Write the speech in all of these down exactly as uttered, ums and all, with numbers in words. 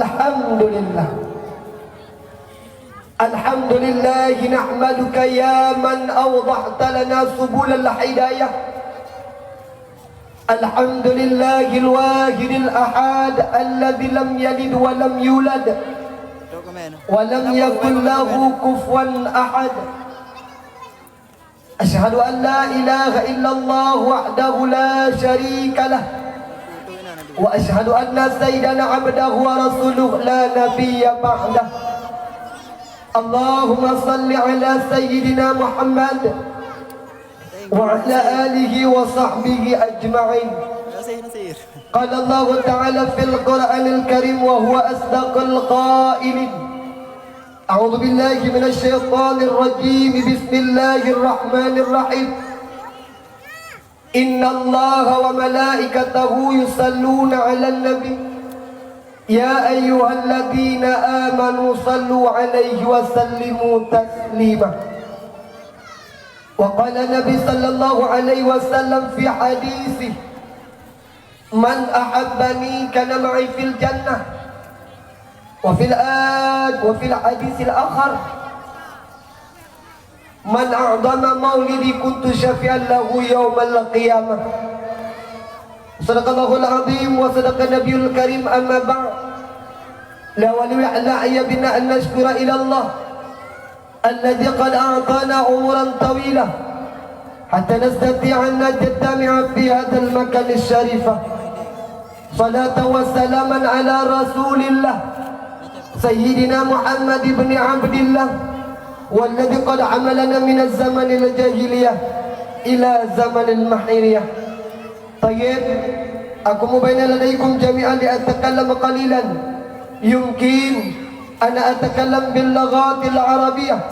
Alhamdulillah. Alhamdulillah, nahmaduka ya man awdahta lana subulal hidayah. Alhamdulillahil wahidil ahad, alladzi lam yalid wa lam yulad, wa lam yakul lahu kufuwan ahad. Asyhadu an la ilaha illallah wahdahu la syarika lah. Wa asyhadu anna sayyidana abdahu wa rasuluh la nabiyya ba'dah. Allahumma salli ala sayyidina Muhammad wa ala alihi wa sahbihi ajma'in. Qala Allahu ta'ala fil Qur'anil Karim wa huwa asdaqul qailin. A'udzu billahi minasy syaithanir rajim. Bismillahirrahmanirrahim. Innallaha wa malaikatahu yusalluna 'alan nabi. Ya ayyuhalladzina amanu sallu 'alaihi wa sallimu taslima. Wa qala Nabi sallallahu alaihi wasallam fi hadisih, "Man ahabbani kana ma'i fil jannah." Wa fil ad-, wa fil hadisil akhar, "Man a'dhama maulidi kuntu syafi'an lahu yaumal qiyamah." Sadaqallahul azim wa sadaqa nabiyul karim, amma ba'd. La wali la ya bina an nashkura ila Allah alladzi qad a'tana umuran tawila hatta nastati'a an najtami'a fi hadzal makan syarifah. Salatan wa salaman ala Rasulillah, Sayyidina Muhammad ibn Abdillah, walladzi qad hamalana minaz zamanil jahiliyah ila zamanil mahiriyah. Tayyib, aku mubaina ladaikum jami'an li atakallam qalilan. Yumkin ana atakallam bil lughatil arabiyyah,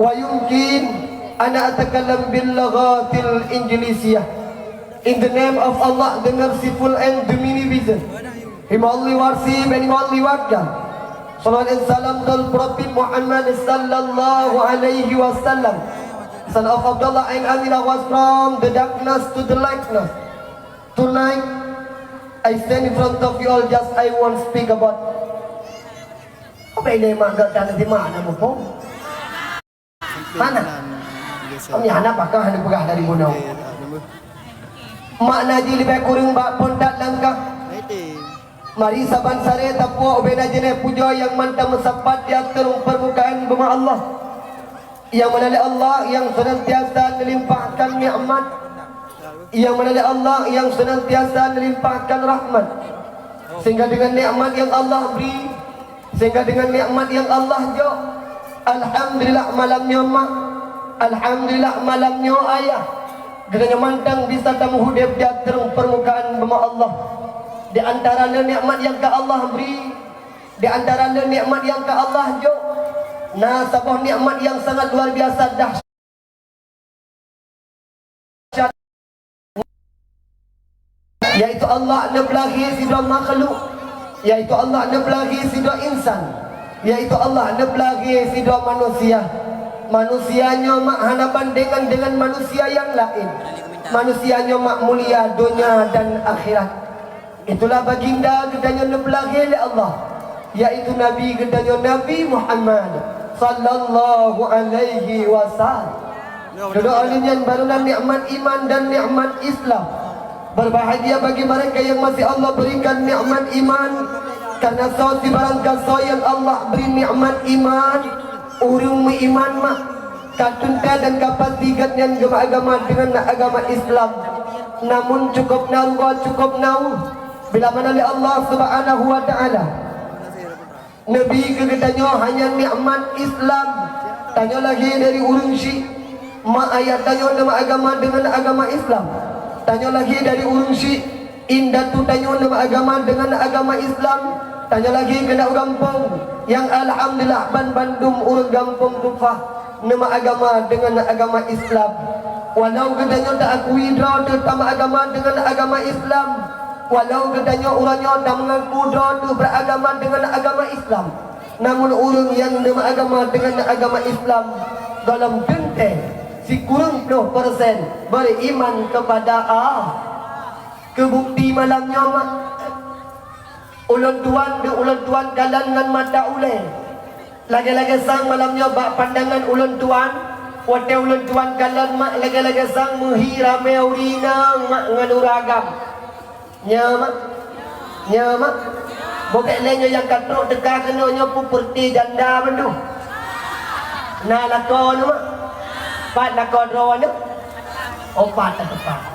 wa yumkin ana atakallam bil lughatil injlisiyah. In the name of Allah, the merciful and the beneficent. He only worship and he only worship. Salawat and salam to Prophet Muhammad sallallahu alaihi wasallam, son of Abdullah and Amina, was from the darkness to the lightness. Tonight, I stand in front of you all, just I won't speak about. Apa ini mak gak dan di mana mumpung? Mana? Kami anak pakah hana peugah dari gunong. Makna jih leubeh kureueng bak phon that langkah. Mari saban saré tapuwoe ubena jeunèh pujoe nyang mantong meusapat di ateueh permukaan beuma Allah. Nyang mana lé Allah nyang seunantiasa neulimpahkan nikmat. Nyang mana lé Allah nyang seunantiasa neulimpahkan rahmat. Sehingga dengan nikmat nyang Allah bri, Sehingga dengan nikmat nyang Allah jok, alhamdulillah malam nyoe mak, alhamdulillah malam nyoe ayah, geutanyoe mantong bisa tamuhudép di ateueh permukaan beuma Allah. Di antara le nikmat nyang ka Allah bri, di antara le nikmat nyang ka Allah jok, na saboh nikmat nyang sangat luar biasa dahsyat. Yaitu Allah neupeulahé sidroe makhluk, yaitu Allah neupeulahé sidroe insan, yaitu Allah neupeulahé sidroe manusia. Manusia nyoe mak hana bandengan deungon manusia nyang laén. Manusia nyoe mak mulia donya dan akhirat. Itulah baginda geutanyoe neupeulahé lé Allah, yaitu Nabi geutanyoe Nabi Muhammad sallallahu alaihi wasallam. Dudoe lheueh nyan barulah nikmat iman dan nikmat Islam. Berbahagia bagi mereka yang masih Allah berikan nikmat iman, karena soe sibarang kasoe nyang Allah bri nikmat iman, ureuëng meuiman mak, ka teuntèe dan ka pasti gobnyan geumeuagama deungon agama Islam. Namun cukôp na rugoe, cukôp na ueh, bila mana lé Allah Subhanahu wa Ta'ala neubri keu geutanyoe hanya nikmat Islam. Tanyoe lahé dari ureuëng syik, mak ayah tanyoe neumeuagama deungon agama Islam. Tanyoe lahé dari ureuëng syik, indatu tanyoe neumeuagama deungon agama Islam. Tanyoe lahé keunan u gampông nyang alhamdulillah banbandum ureuëng gampông tumpah neumeuagama deungon agama Islam. Walau geutanyoe ta-akui droe teuh tameuagama deungon agama Islam, walau geutanyoe uroe nyoe tameungaku droe teuh beuagama deungon agama Islam, namun ureuëng nyang neumeuagama deungon agama Islam gohlom teuntèe sikureueng ploh persen beriman kepada Allah. Keu bukti malam nyoe mak, Ulôn tuan, deuh ulôn tuan kalon ngon mata ulée. Lagée-lagée sang malam nyoe bak pandangan ulôn tuan, watée ulôn tuan kalon mak lagée-lagée sang meuhi ramé ureuëng inong mak ngon ureuëng agam. Nyoe mak, nyoe mak, bukét lé nyoe nyang ka trok teuka keunoe nyoe peupeurti janda bandum. Na lakoe nyoe mak, pat lakoe droe nyoe? Oh, pat teumpat.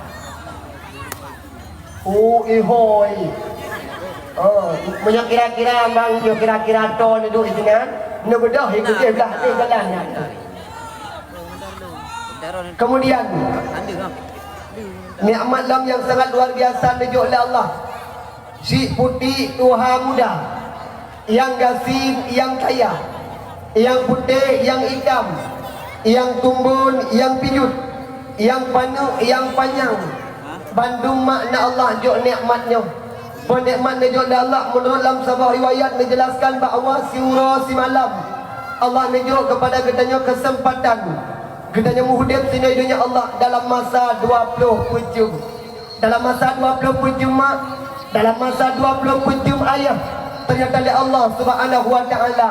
Oh, ihôi. Oh, meunyoe kira-kira bang, nyoe kira-kira to neuduek sinan, neubeudôh ikutih blah teh jalan nyan. Kemudian, nikmat lom nyang sangat luar biasa neujok lé Allah. Syiek putik tuha muda, nyang gasien, nyang kaya, nyang putéh, nyang itam, nyang tumbon, nyang pijuet, nyang paneuk, nyang panyang, bandum mak na Allah jok nikmat nyoe. Peue nikmat neujok lé Allah, meunurot lam saboh riwayat neujelaskan bahwa siuroe simalam Allah neujok keupada geutanyoe keuseumpatan geutanyoe meuhudép sinoe donya Allah dalam masa dua ploh peuet jeuem. Dalam masa dua ploh peuet jeuem mak, dalam masa dua ploh peuet jeuem ayah, teunyata lé Allah Subhanahu wa Ta'ala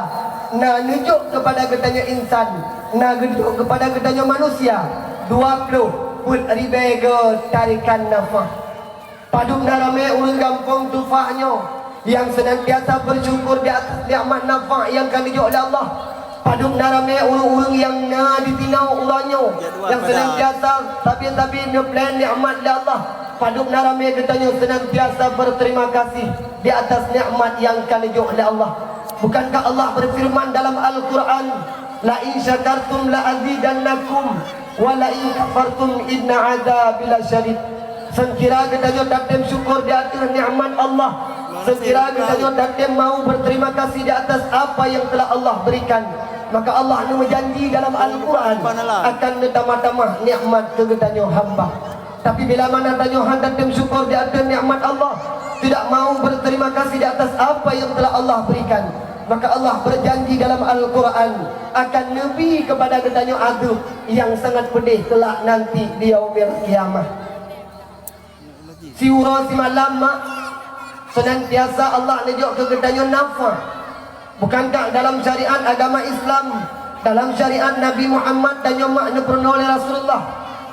na neujok keupada geutanyoe insan, na geujok keupada geutanyoe manusia dua ploh peuet ribée go tarikan nafah. Padub na ramé ureuëng gampông Tufah nyoe nyang seunantiasa beusyukur di atas nikmat nafah nyang ka neujok lé Allah. Padub na ramé ureuëng-ureuëng nyang na di tinoe uroe nyoe nyang seunantiasa sabe-sabe neuplén nikmat lé Allah. Padub na ramé geutanyoe seunantiasa berterima kasih di atas nikmat nyang ka neujok lé Allah. Bukankah Allah berfirman dalam Al-Quran, "La in syakartum la azidannakum, wa la in kafartum inna azabi lasyadid." Seukira geutanyoe tatem syukur di ateueh nikmat Allah, seukira geutanyoe tatem mau berterima kasih di atas apa yang telah Allah berikan, maka Allah neumeujanji dalam Al-Quran akan neutamah-tamah nikmat keu geutanyoe hamba. Tapi bila mana tanyoe hana tatem syukur di ateueh nikmat Allah, tidak mau berterima kasih di atas apa yang telah Allah berikan, maka Allah berjanji dalam Al-Quran akan neubi keupada geutanyoe azeueb nyang sangat peudeh keulak nanti di Yaumil Qiyamah. Siuroe simalam mak, seunantiasa Allah neujok keu geutanyoe nafah. Bukankah dalam syariat agama Islam, dalam syariat Nabi Muhammad tanyoe mak neupeurunoe lé Rasulullah,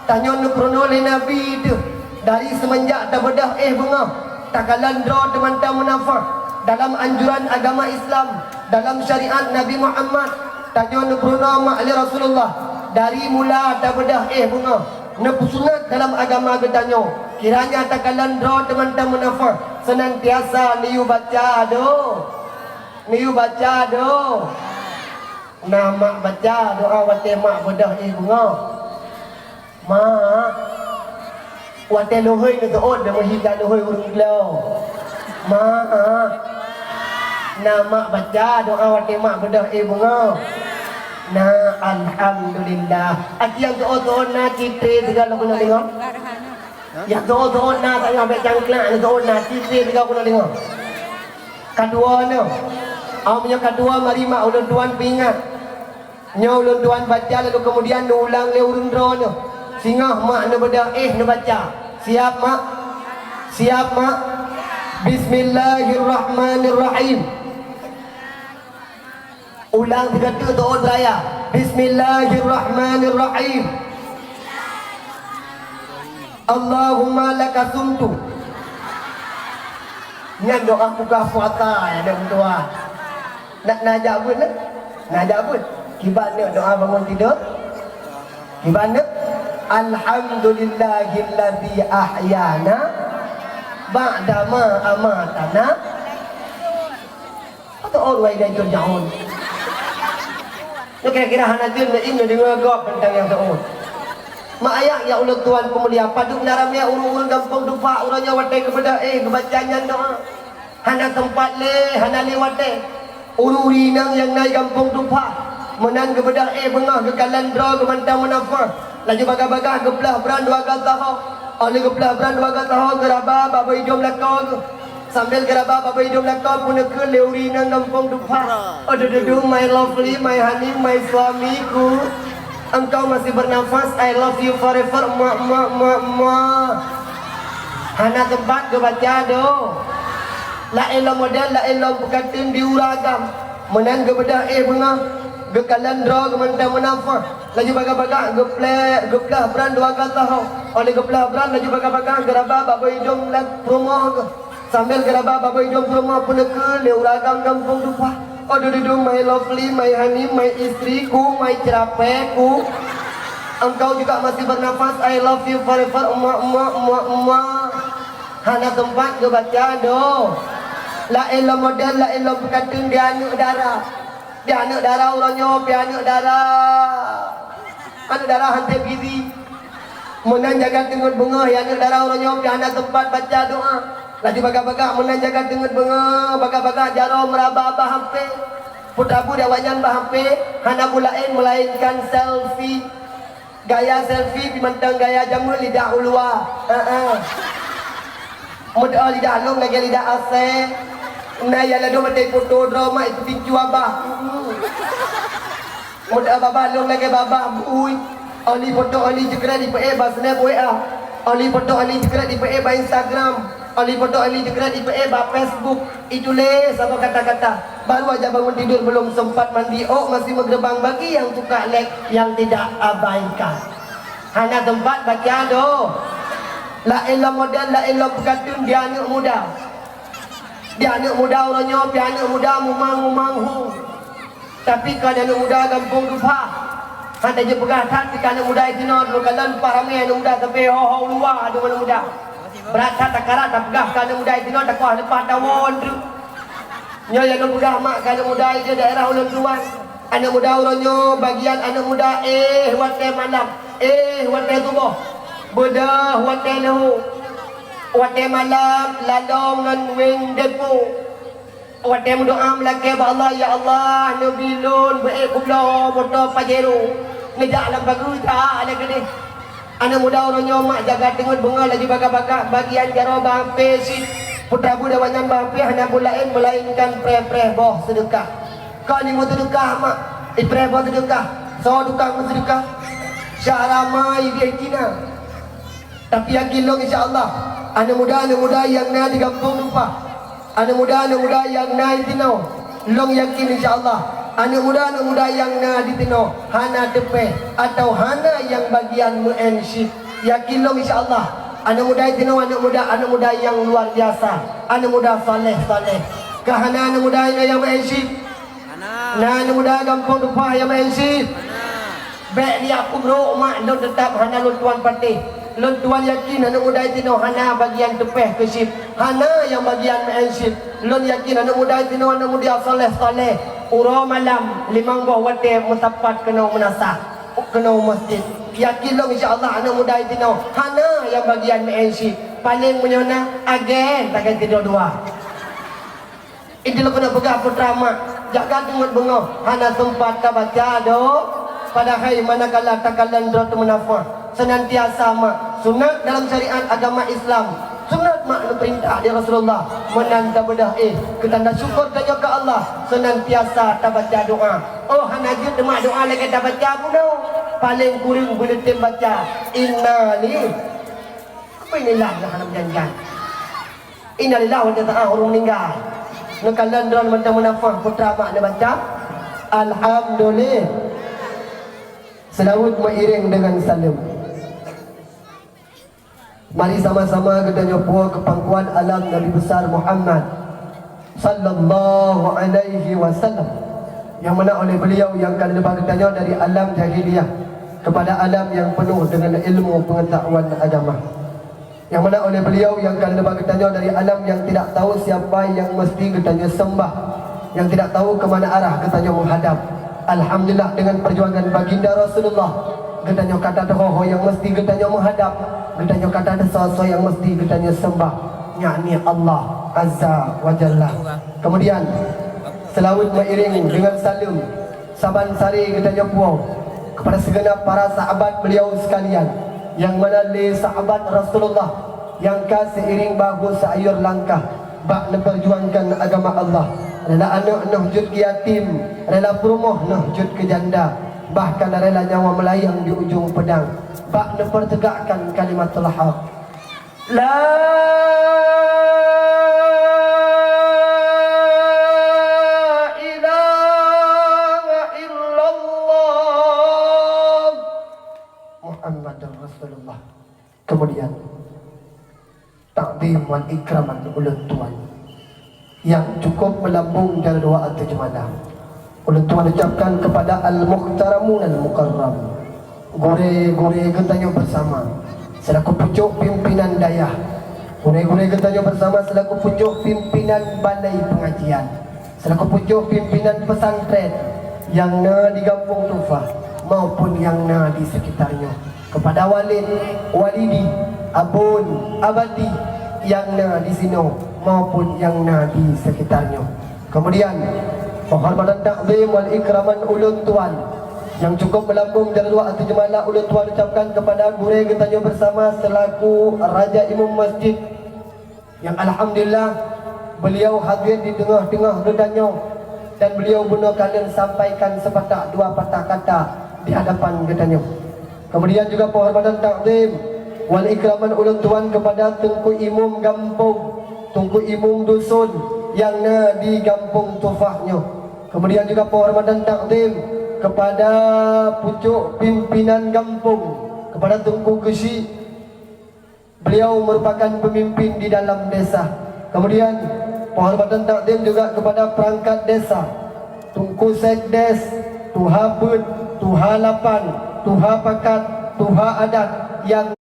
tanyoe neupeurunoe lé Nabi teuh dari seumenjak tabeudôh éh beungoh, takalon droe teumantong meunafah. Dalam anjuran agama Islam, dalam syariat Nabi Muhammad, tanyoe neupeurunoe mak lé Rasulullah dari mula tabeudôh éh beungoh. Neupeusunat dalam agama geutanyoe, kiranya takalon droe teumantong meunafah, seunantiasa neuyue baca doa. Neuyue baca doa. Na mak baca doa watée mak beudôh éh beungoh? Mak, watée leuhôi neuseuôt dan meuhida leuhôi ureuëng glao. Mak, na mak baca doa watée mak beudôh éh beungoh? Na, alhamdulillah. Aci nyang seuôt-seuôt na cit tré sigoe lôn keuneuk deungoe? Nyang seuôt-seuôt na, tanyoe bék cangklak, nyang seuôt na cit tré sigoe keuneuk deungoe? Ka dua nyoe. Awak meunyoe ka dua, mari mak ulôn tuan peuingat. Nyoe ulôn tuan baca lalu keumudian neuulang lé ureuëng droe nyoe. Singoh mak neubeudôh éh neubaca. Siap mak? Siap mak? Bismillahirrahmanirrahim. Ulang sigoe teuk seuôt raya. Bismillahirrahmanirrahim. Allahumma laka sumtu. Nyan doa buka puasa ya, aneuk meutuah. Nak, nak jak beuet, nak? Nak jak beuet. Kiban neuk doa bangun tidur. Kiban neuk, "Alhamdulillahilladzi ahyana ba'dama amatana." Atau orang lain turjaun. Nyoe kira-kira hana jeuet neuem neudeungoe gob teuntang nyang seuôt. Mak ayah nyang ulôn tuan peumulia, padub na ramé ureuëng-ureuëng gampông Tufah uroe nyoe watée geubeudôh éh geubaca nyan doa. Hana teumpat lé, hana lé watée. Ureuëng-ureuëng inong nyang na di gampông Tufah, meunan geubeudôh éh beungoh geukalon droe geumantong meunafah, laju bagaih-bagaih geuplah bran dua goe saho. Óh lheueh geuplah bran dua goe saho geuraba bak boh idong lakoe geuh. Sambil geuraba bak boh idong lakoe peuneukheun lé ureuëng inong gampông Tufah. Oh, duh, duh, duh, my lovely, my honey, my suamiku. Engkau masih bernafas, I love you forever, mak, mak, mak, mak. Hana teumpat geubaca doa. Laén lom model, laén lom peukateun di ureueng agam. Meunan geubeudôh éh beungoh, geukalon droe geuh mantong meunafah. Laju bagah-bagah geupleh, geupleh bran dua gasoh. Óh lheueh geupleh bran laju bagah-bagah geuraba babah idong lam peurumoh geuh. Sambil geuraba babah idong peurumoh peuneukeu lé ureueng agam gampông Dupah. Oh dudung my lovely, my honey, my istriku, my cerapeku. Engkau juga masih bernafas, I love you forever, emak, emak, emak, emak. Hana teumpat geubaca doa. Laén lom model, laén lom peukateun di aneuk dara. Di aneuk dara uroe nyoe, pi aneuk dara. Aneuk dara hana teubiet. Meunan jaga teungeut beungoh, ya aneuk dara uroe nyoe, pi hana teumpat baca doa. Laju bagah-bagah, meunan jaga teungeut beungoh, bagah-bagah jaroe meuraba bak H P. Peue tabu di awaknyan bak H P, hana peue laén meulaénkan selfie. Gaya selfie pih mantong gaya jameun lidah u luwa. Heeh. Meudoa lidah lôn lagèe lidah asèe. Na nyang ladôm maté poto droe mak itu pincu abah. Meudoa babah lôn lagèe babah bui. Oli poto oli jeukrét ipeuék bak snap W A. Oli poto oli jeukrét ipeuék bak Instagram. Oli poto oli jeukrét ipeuék bak Facebook. Ituléh saboh kata-kata. Baru aja bangun tidur, belum sempat mandi, ôk masih meugeubang bagi yang suka like, yang tidak abaikan. Hana teumpat baca doa. Laén lom model, laén lom peukateun di aneuk muda. Di aneuk muda uroe nyoe, pi aneuk muda mumang-mumang hu. Tapi kon aneuk muda gampông Dupah. Hana jipeugah that, pi aneuk muda jinoe, dulu kala Dupah ramé aneuk muda sampai ho-ho u luwa aneuk muda. Brat that takarat tapeugah keu aneuk muda jinoe, takoh leupah tawon treuk. Nyoe nyang lôn peugah mak keu aneuk muda di daerah ulôn tuan. Aneuk muda uroe nyoe bagian aneuk muda éh watèe malam, éh watèe tuboh, beudôh watèe leuhô, watèe malam lalong ngon weng depo. Watèe meudoa meulakèe bak Allah, "Ya Allah, neubi lôn beu-ék kubloe moto Pajero, neujak lam pageue jak lé keudeh." Aneuk muda uroe nyoe mak jaga teungeut beungoh laju bagah-bagah bagian jaroe bak H P cit. Peue tabu di awaknyan bak H P hana peue laén meulaénkan preh-preh boh seudeukah. Kon imeuteudukah mak, ipreh boh seudeukah, soe tukang meuseudeukah. Syah ramai deh jina. Tapi yakin lôn insya Allah, aneuk muda-aneuk muda nyang na di gampông Dupah, aneuk muda-aneuk muda nyang na di tinoe, lôn yakin insya Allah, aneuk muda-aneuk muda nyang na di tinoe hana teupeh atau hana nyang bagian meu'en syik. Yakin lôn insya Allah, aneuk muda di tinoe aneuk muda, aneuk muda nyang luar biasa, aneuk muda saleh-saleh. Kah hana aneuk muda nyang meu'en syik? Na aneuk muda gampông Dupah nyang meu'en syik? Bèk neujak peubrôk mak, lôn teutap hana lôn tuan patéh. Lôn tuan yakin aneuk muda di tinoe hana bagian teupeh keu syik, hana nyang bagian meu'en syik. Lôn yakin aneuk muda di tinoe aneuk muda saleh-saleh. Uroe malam limong boh watèe meusapat keunoe meunasah, keunoe meuseujid. Yakin lôn insya Allah aneuk muda di tinoe hana nyang bagian meu'en syik. Paléng meunyoe na, agen tagai keudua-dua. Itu lôn keuneuk peugah putra mak, jaga teungeut beungoh, hana sempat tabaca doa. Padahai manakala takalon droe teumeunafah, seunantiasa mak, sunat dalam syariat agama Islam, sunat mak neupeurintah di Rasulullah, meunan tabeudôh éh keu tanda syukur tanyoe keu Allah, seunantiasa tabaca doa. Oh hana jeuet mak doa lagèe tabaca bunoe, paléng kureueng beuleutem baca inna li. Apa inilah hana meujan-jan? Innalillahi wa inna ilaihi raji'un, ureueng meuninggai. Neukalon droe mantong meunafah putra mak neubaca, Alhamdulillah. Seulaweuet meuiréng deungon saleuem. Mari sama-sama geutanyoe puwoe keu pangkuan alam Nabi Besar Muhammad sallallahu alaihi wasallam, nyang mana oleh beliau nyang ka leubah geutanyoe dari alam jahiliyah kepada alam yang penuh dengan ilmu pengetahuan agama. Nyang mana oleh beliau nyang ka leubah geutanyoe dari alam yang tidak tahu siapa yang mesti geutanyoe sembah, yang tidak tahu ke mana arah geutanyoe menghadap. Alhamdulillah, dengan perjuangan baginda Rasulullah, geutanyoe ka tateupeue ho nyang mesti geutanyoe menghadap, geutanyoe ka tateupeue soe-soe nyang mesti geutanyoe sembah, yakni Allah Azza wa Jalla. Kemudian, seulaweuet meuiréng deungon saleuem saban saré geutanyoe puwoe kepada segenap para sahabat beliau sekalian, nyang mana lé sahabat Rasulullah nyang ka seiring bahu seayur langkah bak neuperjuangkan agama Allah. Rela aneuk neuh jeuet keu yatim, rela peurumoh neuh jeuet keu janda, bahkan rela nyawa meulayang di ujong peudang bak neupeutegakkan kalimatul haq. La wal ikraman ulôn tuan nyang cukup meulambông dan dua ateueh jeumala. Ulôn tuan ucapkan kepada al-muhtaramun al-mukarram, gurée-gurée geutanyoe bersama selaku pucôk pimpinan dayah, gurée-gurée geutanyoe bersama selaku pucôk pimpinan balai pengajian, selaku pucôk pimpinan pesantren nyang na di Gampông Tufah maupun nyang na di sekitarnya, kepada walid, walidi, abon, abati nyang na di sinoe maupun nyang na di sekitarnya. Kemudian, penghormatan takzim wal ikraman ulôn tuan nyang cukup meulambông dan dua ateueh jeumala ulôn tuan ucapkan kepada gurée geutanyoe bersama selaku raja imum masjid, nyang alhamdulillah, beliau hadir di teungoh-teungoh geutanyoe dan beliau bunoe ka lôn sampaikan sipatah dua patah kata di hadapan geutanyoe. Kemudian juga penghormatan takzim wal ikraman ulôn tuan kepada Teungku Imum Gampông, Teungku Imum Dusun nyang na di Gampông Tufah nyoe. Kemudian juga penghormatan takzim kepada pucôk pimpinan gampông, kepada Teungku Geuchik, beliau merupakan pemimpin di dalam desa. Kemudian, penghormatan takzim juga kepada perangkat desa, Teungku Sekdes, Tuha Peuet, Tuha Lapan, Tuha Pakat, Tuha Adat nyang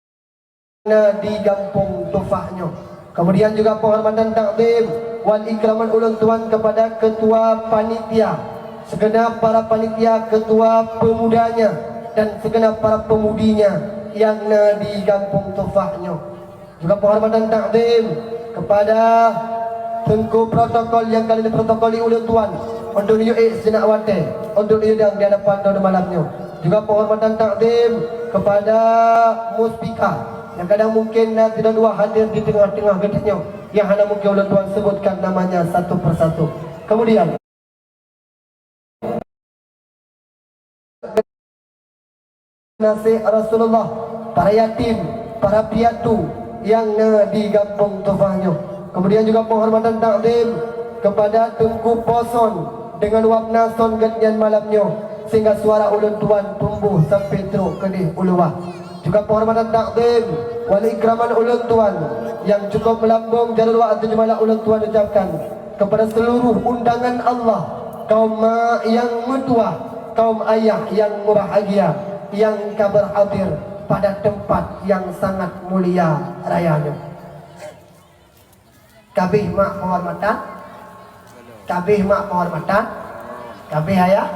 na di Gampông Tufah nyoe. Kemudian juga penghormatan takzim wal ikraman ulôn tuan kepada ketua panitia, segenap para panitia, ketua pemudanya, dan segenap para pemudinya nyang na di Gampông Tufah nyoe. Juga penghormatan takzim kepada teungku protokol nyang ka lheueh protokoli ulôn tuan untuk neuyue ék sinak watée untuk neuyue dang di hadapan droeneuh malam nyoe. Juga penghormatan takzim kepada muspika nyang kadang mungkin na sidroe dua hadir di teungoh-teungoh geutanyoe nyang hana mungkin ulôn tuan sebutkan namanya satu persatu. Kemudian, naseh Rasulullah, para yatim, para piatu nyang na di Gampông Tufah nyoe. Kemudian juga penghormatan takzim kepada Teungku Poson dengan wapna son geuhnyan malam nyoe, sehingga suara ulôn tuan tumboh sampai trok keudeh u luwa. Juga penghormatan takzim wal ikraman ulôn tuan nyang cukup meulambông dan dua ateueh jeumala ulôn tuan ucapkan kepada seluruh undangan Allah, kaum mak nyang meutuwah, kaum ayah nyang mubahgia, nyang ka berhadir pada tempat nyang sangat mulia raya nyoe. Kabeh mak penghormatan, kabeh mak penghormatan, kabeh ayah,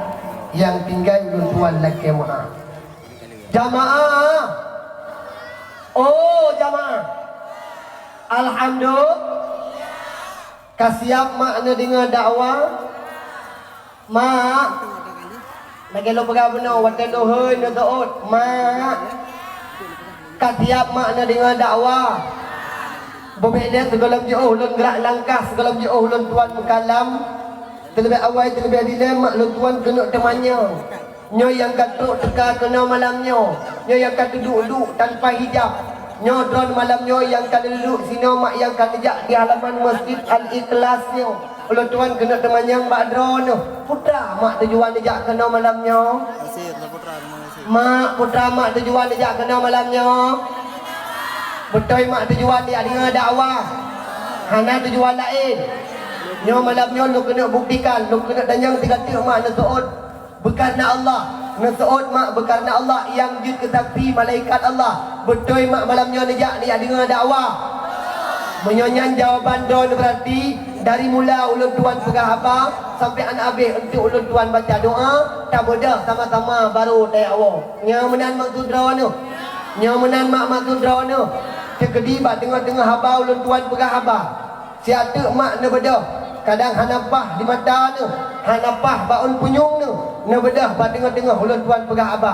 nyang tinggai ulôn tuan lakée meu'ah. Jamaah! Oh, jamaah! Alhamdulillah! Ka siap mak neudeungoe dakwah? Mak, lagée lôn peugah bunoe, watée lôn hôi neuseuôt, mak, ka siap mak neudeungoe dakwah? Beubek lé sigohlom jiôh lôn geurak langkah, sigohlom jiôh lôn tuan meukalam, teuleubeh awai teuleubeh dilée mak lôn tuan keuneuk teumanyong. Nyoe nyang ka trok teuka keunoe malam nyoe, nyoe nyang ka teuduek-duek tanpa hijab. Nyoe droeneuh malam nyoe nyang ka leuduek sinoe mak nyang ka neujak di halaman Masjid Al-Ikhlas nyoe. Ulôn tuan keuneuk teumanyong bak droeneuh, peue teuma mak tujuan neujak keunoe malam nyoe? Mak, peue teuma mak tujuan neujak keunoe malam nyoe? Beutôi mak tujuan neujak deungoe dakwah? Hana tujuan laén. Nyoe malam nyoe lôn keuneuk buktikan, lôn keuneuk tanyong sigateuk mak neuseuôt. Beukareuna Allah, neuseuôt mak beukareuna Allah nyang jeuet keu saksi malaikat Allah. Beutôi mak malam nyoe neujak, neujak deungoe dakwah? Meunyoe nyan jawaban droeneuh, beurati dari mula ulôn tuan peugah haba sampoe 'an abéh eunteuk ulôn tuan baca doa, tabeudôh sama-sama barô tajak woe. Nyoe meunan maksud droeneuh? Nyoe meunan mak maksud droeneuh? Teukeudi bak teungoh-teungoh haba ulôn tuan peugah haba. Siat teuk mak neubeudôh, kadang hana paih di mata neuh, hana paih bak ôn punyueng neuh, neubeudôh bak teungoh-teungoh ulôn tuan peugah haba.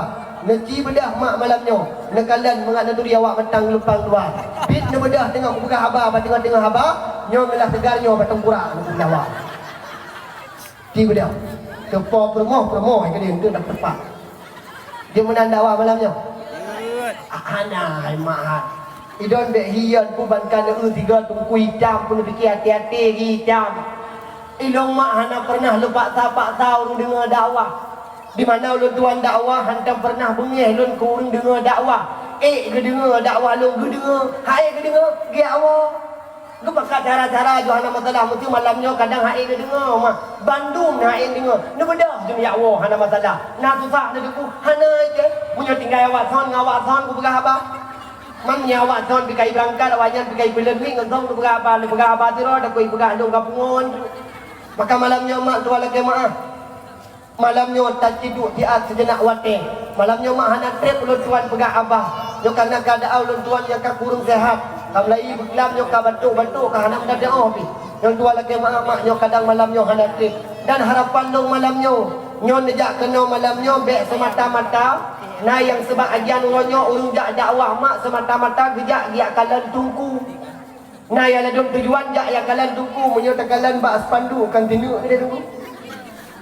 Neuci beudôh mak malam nyoe, neukalon mangat neuturi awak mantong lumpang dua. Biet neubeudôh teungoh kupeugah haba bak teungoh-teungoh haba, nyoe meulah teugar nyoe bak teungkurak neupeugah haba. Ci beudôh. Teupo peurumoh-peurumoh hai keudeh eunteuk dapat teumpat. Jeuet meunan dakwah malam nyoe? Hana, hai mak hai. Idon bèk hiyeuen pih ban ka lheueh sigoe teungku itam pih neupiké até-até jih itam. Ilôn mak hana pernah lôn paksa-paksa ureueng deungoe dakwah. Di mana ulôn tuan dakwah, hantom pernah beungèh lôn keu ureueng deungoe dakwah. Ék geudeungoe dakwah lôn geudeungoe, han ék geudeungoe, geujak woe. Geupakat cara-cara jih hana masalah, meusti malam nyoe kadang hai neudeungoe mah. Bandum hai neudeungoe. Neubeudoh jih ya Allah, hana masalah. Na susah neudeungoe, hana aja. Meunyoe tinggai awak son ngon awak son kupeugah haba. Man nyoe awak son pikai beurangkat, awak nyan pikai buleuen mit ngon son kupeugah haba, neupeugah haba sidroe, takot ipeugah lôn ka pungon. Maka malam nyoe mak tuan lakée meu'ah. Malam nyoe taciduek siat seujenak watée. Malam nyoe mak hana treb ulôn tuan peugah abah. Nyoe karena keuadaan ulôn tuan nyang ka kureueng seuhat. Ka meulayi beuklam nyoe ka batuk-batuk ka hana meudadeuh pih. Nyoe tuan lakée mak, mak nyoe kadang malam nyoe hana treb. Dan harapan lôn malam nyoe, nyoe neujak keunoe malam nyoe bék seumata-mata na nyang seubab ajian uroe nyoe ureuëng jak dakwah mak seumata-mata geujak geujak kalon teungku. Na nyang ladôm tujuan jak nyang kalon teungku, meunyoe takalon bak spanduk kan tineuk lé teungku.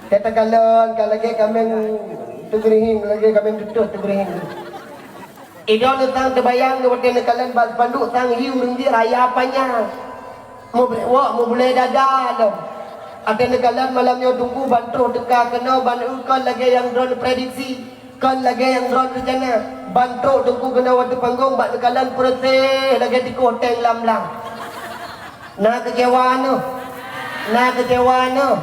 Ka takalon ka lagée kaméng teugeurihing, lagée kaméng teutôh teugeurihing. Idong sang teubayang watée neukalon bak spanduk sang hi ureuëng jih raya panyang. Mubrek wok mubulée dada lom. Watée neukalon malam nyoe teungku ban troh teuka keunoe ban eu kon lagée nyang droeneuh prediksi. Kon lagée nyang droeneuh reuncana, ban trok teungku keunoe watée panggong bak neukalon peureséh lagée tikoh teng lam blang. Na keucewa neuh, na keucewa neuh.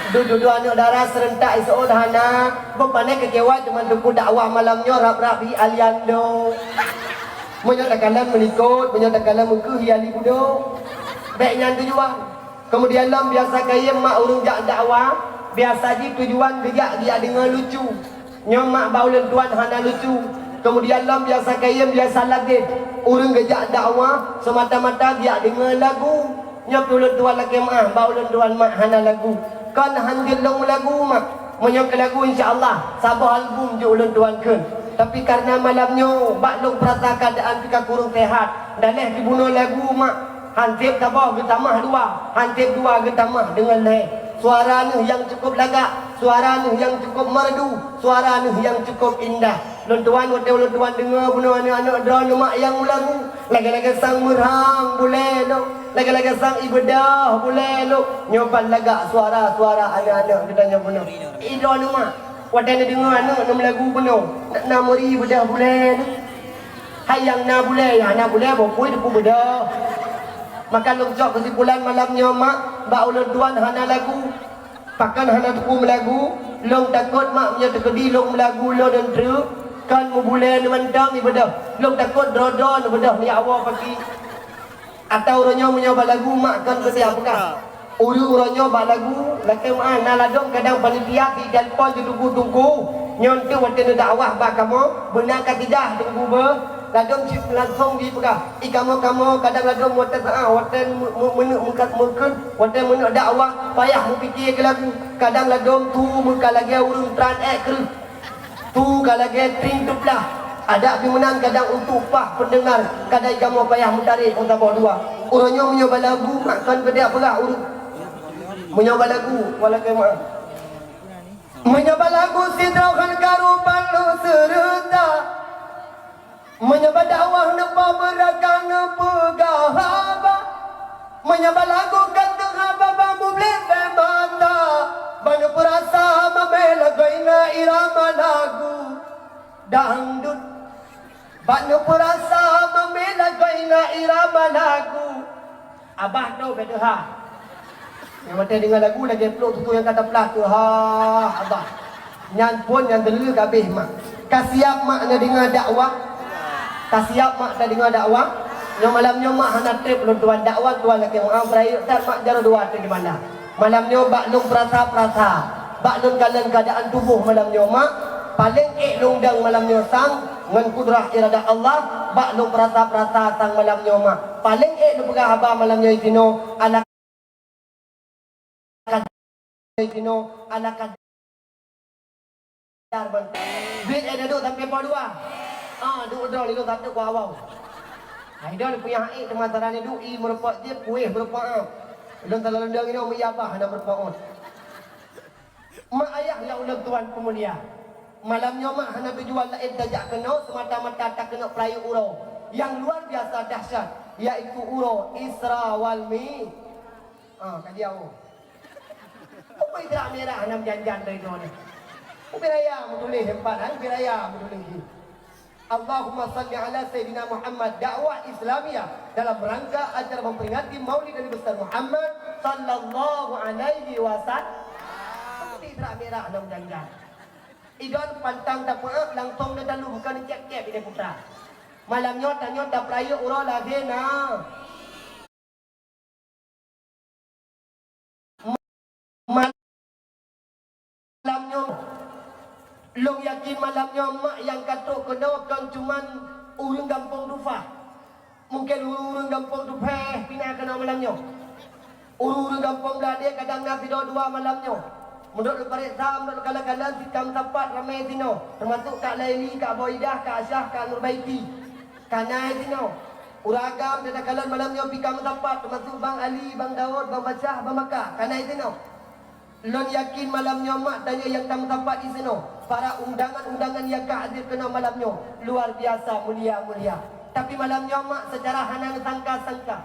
Dudoe aneuk dara seurentak iseuôt hana, beupané keucewa teuma teungku dakwah malam nyoe rab-rab hi Aliando. Meunyoe takalon meulikot, meunyoe takalon meukeue hi Ali Budo. Bék nyan tujuan. Keumudian lom biasa kayém mak ureuëng jak dakwah, biasa jih tujuan geujak geujak deungoe lucu. Nyoe mak bak ulôn tuan hana lucu. Keumudian lom biasa kayém biasa lagée ureuëng geujak dakwah seumata-mata geujak deungoe lagu. Nyoe pih ulôn tuan lakée meu'ah bak ulôn tuan mak hana lagu. Kon han jeuet lôn meulagu mak. Meunyoe keu lagu insya Allah saboh album jeuet ulôn tuan kheun. Tapi karena malam nyoe bak lôn peurasa keuadaan pih ka kureueng seuhat, daléh sibunoe lagu mak. Hanseb saboh geutamah dua, hanseb dua geutamah deungon lhée. Suara neuh nyang cukup lagak, suara neuh nyang cukup merdu, suara neuh nyang cukup indah. Lôn tuan watée ulôn tuan deungoe bunoe aneuk-aneuk droeneuh mak nyang meulagu, lagée-lagée sang meurhang bulée lom, lagée-lagée sang ibeudoh bulée lom. Nyoe ban lagak suara-suara aneuk-aneuk geutanyoe bunoe. Idroeneuh mak, watée neudeungoe aneuk neumeulagu bunoe, na, na meuri beudoh bulée lom. Hai nyang na bulée, nyang hana bulée boh pui teupeu beudoh. Maka lôn cok keusimpulan malam nyoe mak, bak ulôn tuan hana lagu. Pakon hana teupeu meulagu, lôn takot mak meunyoe teukeudi lôn meulagu lôn dan treuk, kon mubulée neumantong ibeudoh. Lôn takot droe-droe neubeudoh ya Allah paki. Atau uroe nyoe meunyoe bak lagu mak kon keusiab peugah. Ureuëng uroe nyoe bak lagu, lakée meu'ah na ladôm kadang panitia jitelepon jitunggu-tunggu. Nyoe teuk watée neudakwah bak kamoe, beuna ka sidah teungku beuh. Ladôm cit langsong jipeugah, "Ih kamoe-kamoe kadang ladôm watée saát, watée meu-, meu-, meuneuk meukat meukeun, watée meuneuk dakwah, payah meupiké keu lagu. Kadang ladôm tu meuka lagée ureuëng tran ék kreueh." Tu ka lagée tring teuplah, adak pih meunan kadang untuk paih peundeungar, kadang kamoe payah meutarek meusaboh dua. Uroe nyoe meunyoe bak lagu mak kon keudiak peugah ureuëng. Meunyoe bak lagu, walakée meu'ah. Meunyoe bak lagu sidroe khan karu ban lôn seureuta. Meunyoe bak dakwah neupeubeurakah neupeugah haba, meunyoe bak lagu ka teuhaba ban mublek bée mata, ban neupeurasa mamé lagoina irama lagu dangdut. Ban neupeurasa mamé lagoina irama lagu Abah droe beudoha. Nyang watée deungoe lagu lagée pluek tutoe nyang ka taplah, teuha Abah. Nyan phon nyang teulheueh ka abéh mak. Ka siab mak na deungoe dakwah? Ka siab mak na deungoe dakwah? Nyoe malam nyoe mak hana treb lôn tuan dakwah, tuan lakée meu'ah beurayeuk that mak jaroe dua ateueh di banda. Malam nyoe bak lôn peurasa-peurasa, bak lôn kalon keuadaan tuboh malam nyoe mak, paleng ék lôn dong malam nyoe sang, ngon kudrah iradah Allah, bak lôn peurasa-peurasa sang malam nyoe mak. Paleng ék lôn peugah haba malam nyoe sinoe, ala kadar, sinoe, ala kadar ban. Bit ék duek sampai poh dua. Ah, duek droe lilong satu ku awau. Hai don puyah ék teuma saran duek i meureupak jih, puih meureupak. Lôn talalu dong inoe meuiabah hana meureupak ot. Mak ayah nyang ulôn tuan peumulia, malam nyoe mak hana tujuan laén tajak keunoe seumata-mata takeuneuk peurayeuk uroe nyang luar biasa dahsyat, yaitu uroe Isra wal Mi-, ah, ka dia uroe. Apa Isra Mi'raj hana meujan-jan dari droeneuh? Ubé raya meutuléh empat, ha? Ubé raya meutuléh jih. Allahumma salli ala Sayyidina Muhammad, dakwah Islamiyah dalam rangka acara memperingati Maulid Nabi Besar Muhammad sallallahu alaihi wasallam. Putih terak merah nam janjang. Idon pantang tapeuék langsung na dalu bukan cek-cek bidai putra. Malam nyoe tanyoe tapeurayeuk uroe lahé na. Malam nyoe, lôn yakin malam nyoe mak nyang ka trok keunoe kon cuman ureuëng gampông Tufah. Mungken ureuëng gampông Tufah pih na keunoe malam nyoe. Ureuëng gampông Bladée kadang na sidroe dua malam nyoe. Meunurot pareksa, meunurot kala-kala, si ka meusapat ramé sinoe, teumasuk Kak Laili, Kak Boidah, Kak Asyah, Kak Nurbaiti. Ka na sinoe. Ureuëng agam dan takalon malam nyoe pih ka meusapat, teumasuk Bang Ali, Bang Daud, Bang Basyah, Bang Maka. Ka na sinoe. Lôn yakin malam nyoe mak tanyoe nyang ka meusapat disinoe, para undangan-undangan nyang ka hadir keunoe malam nyoe, luar biasa mulia-mulia. Tapi malam nyoe mak seucara hana neusangka-sangka,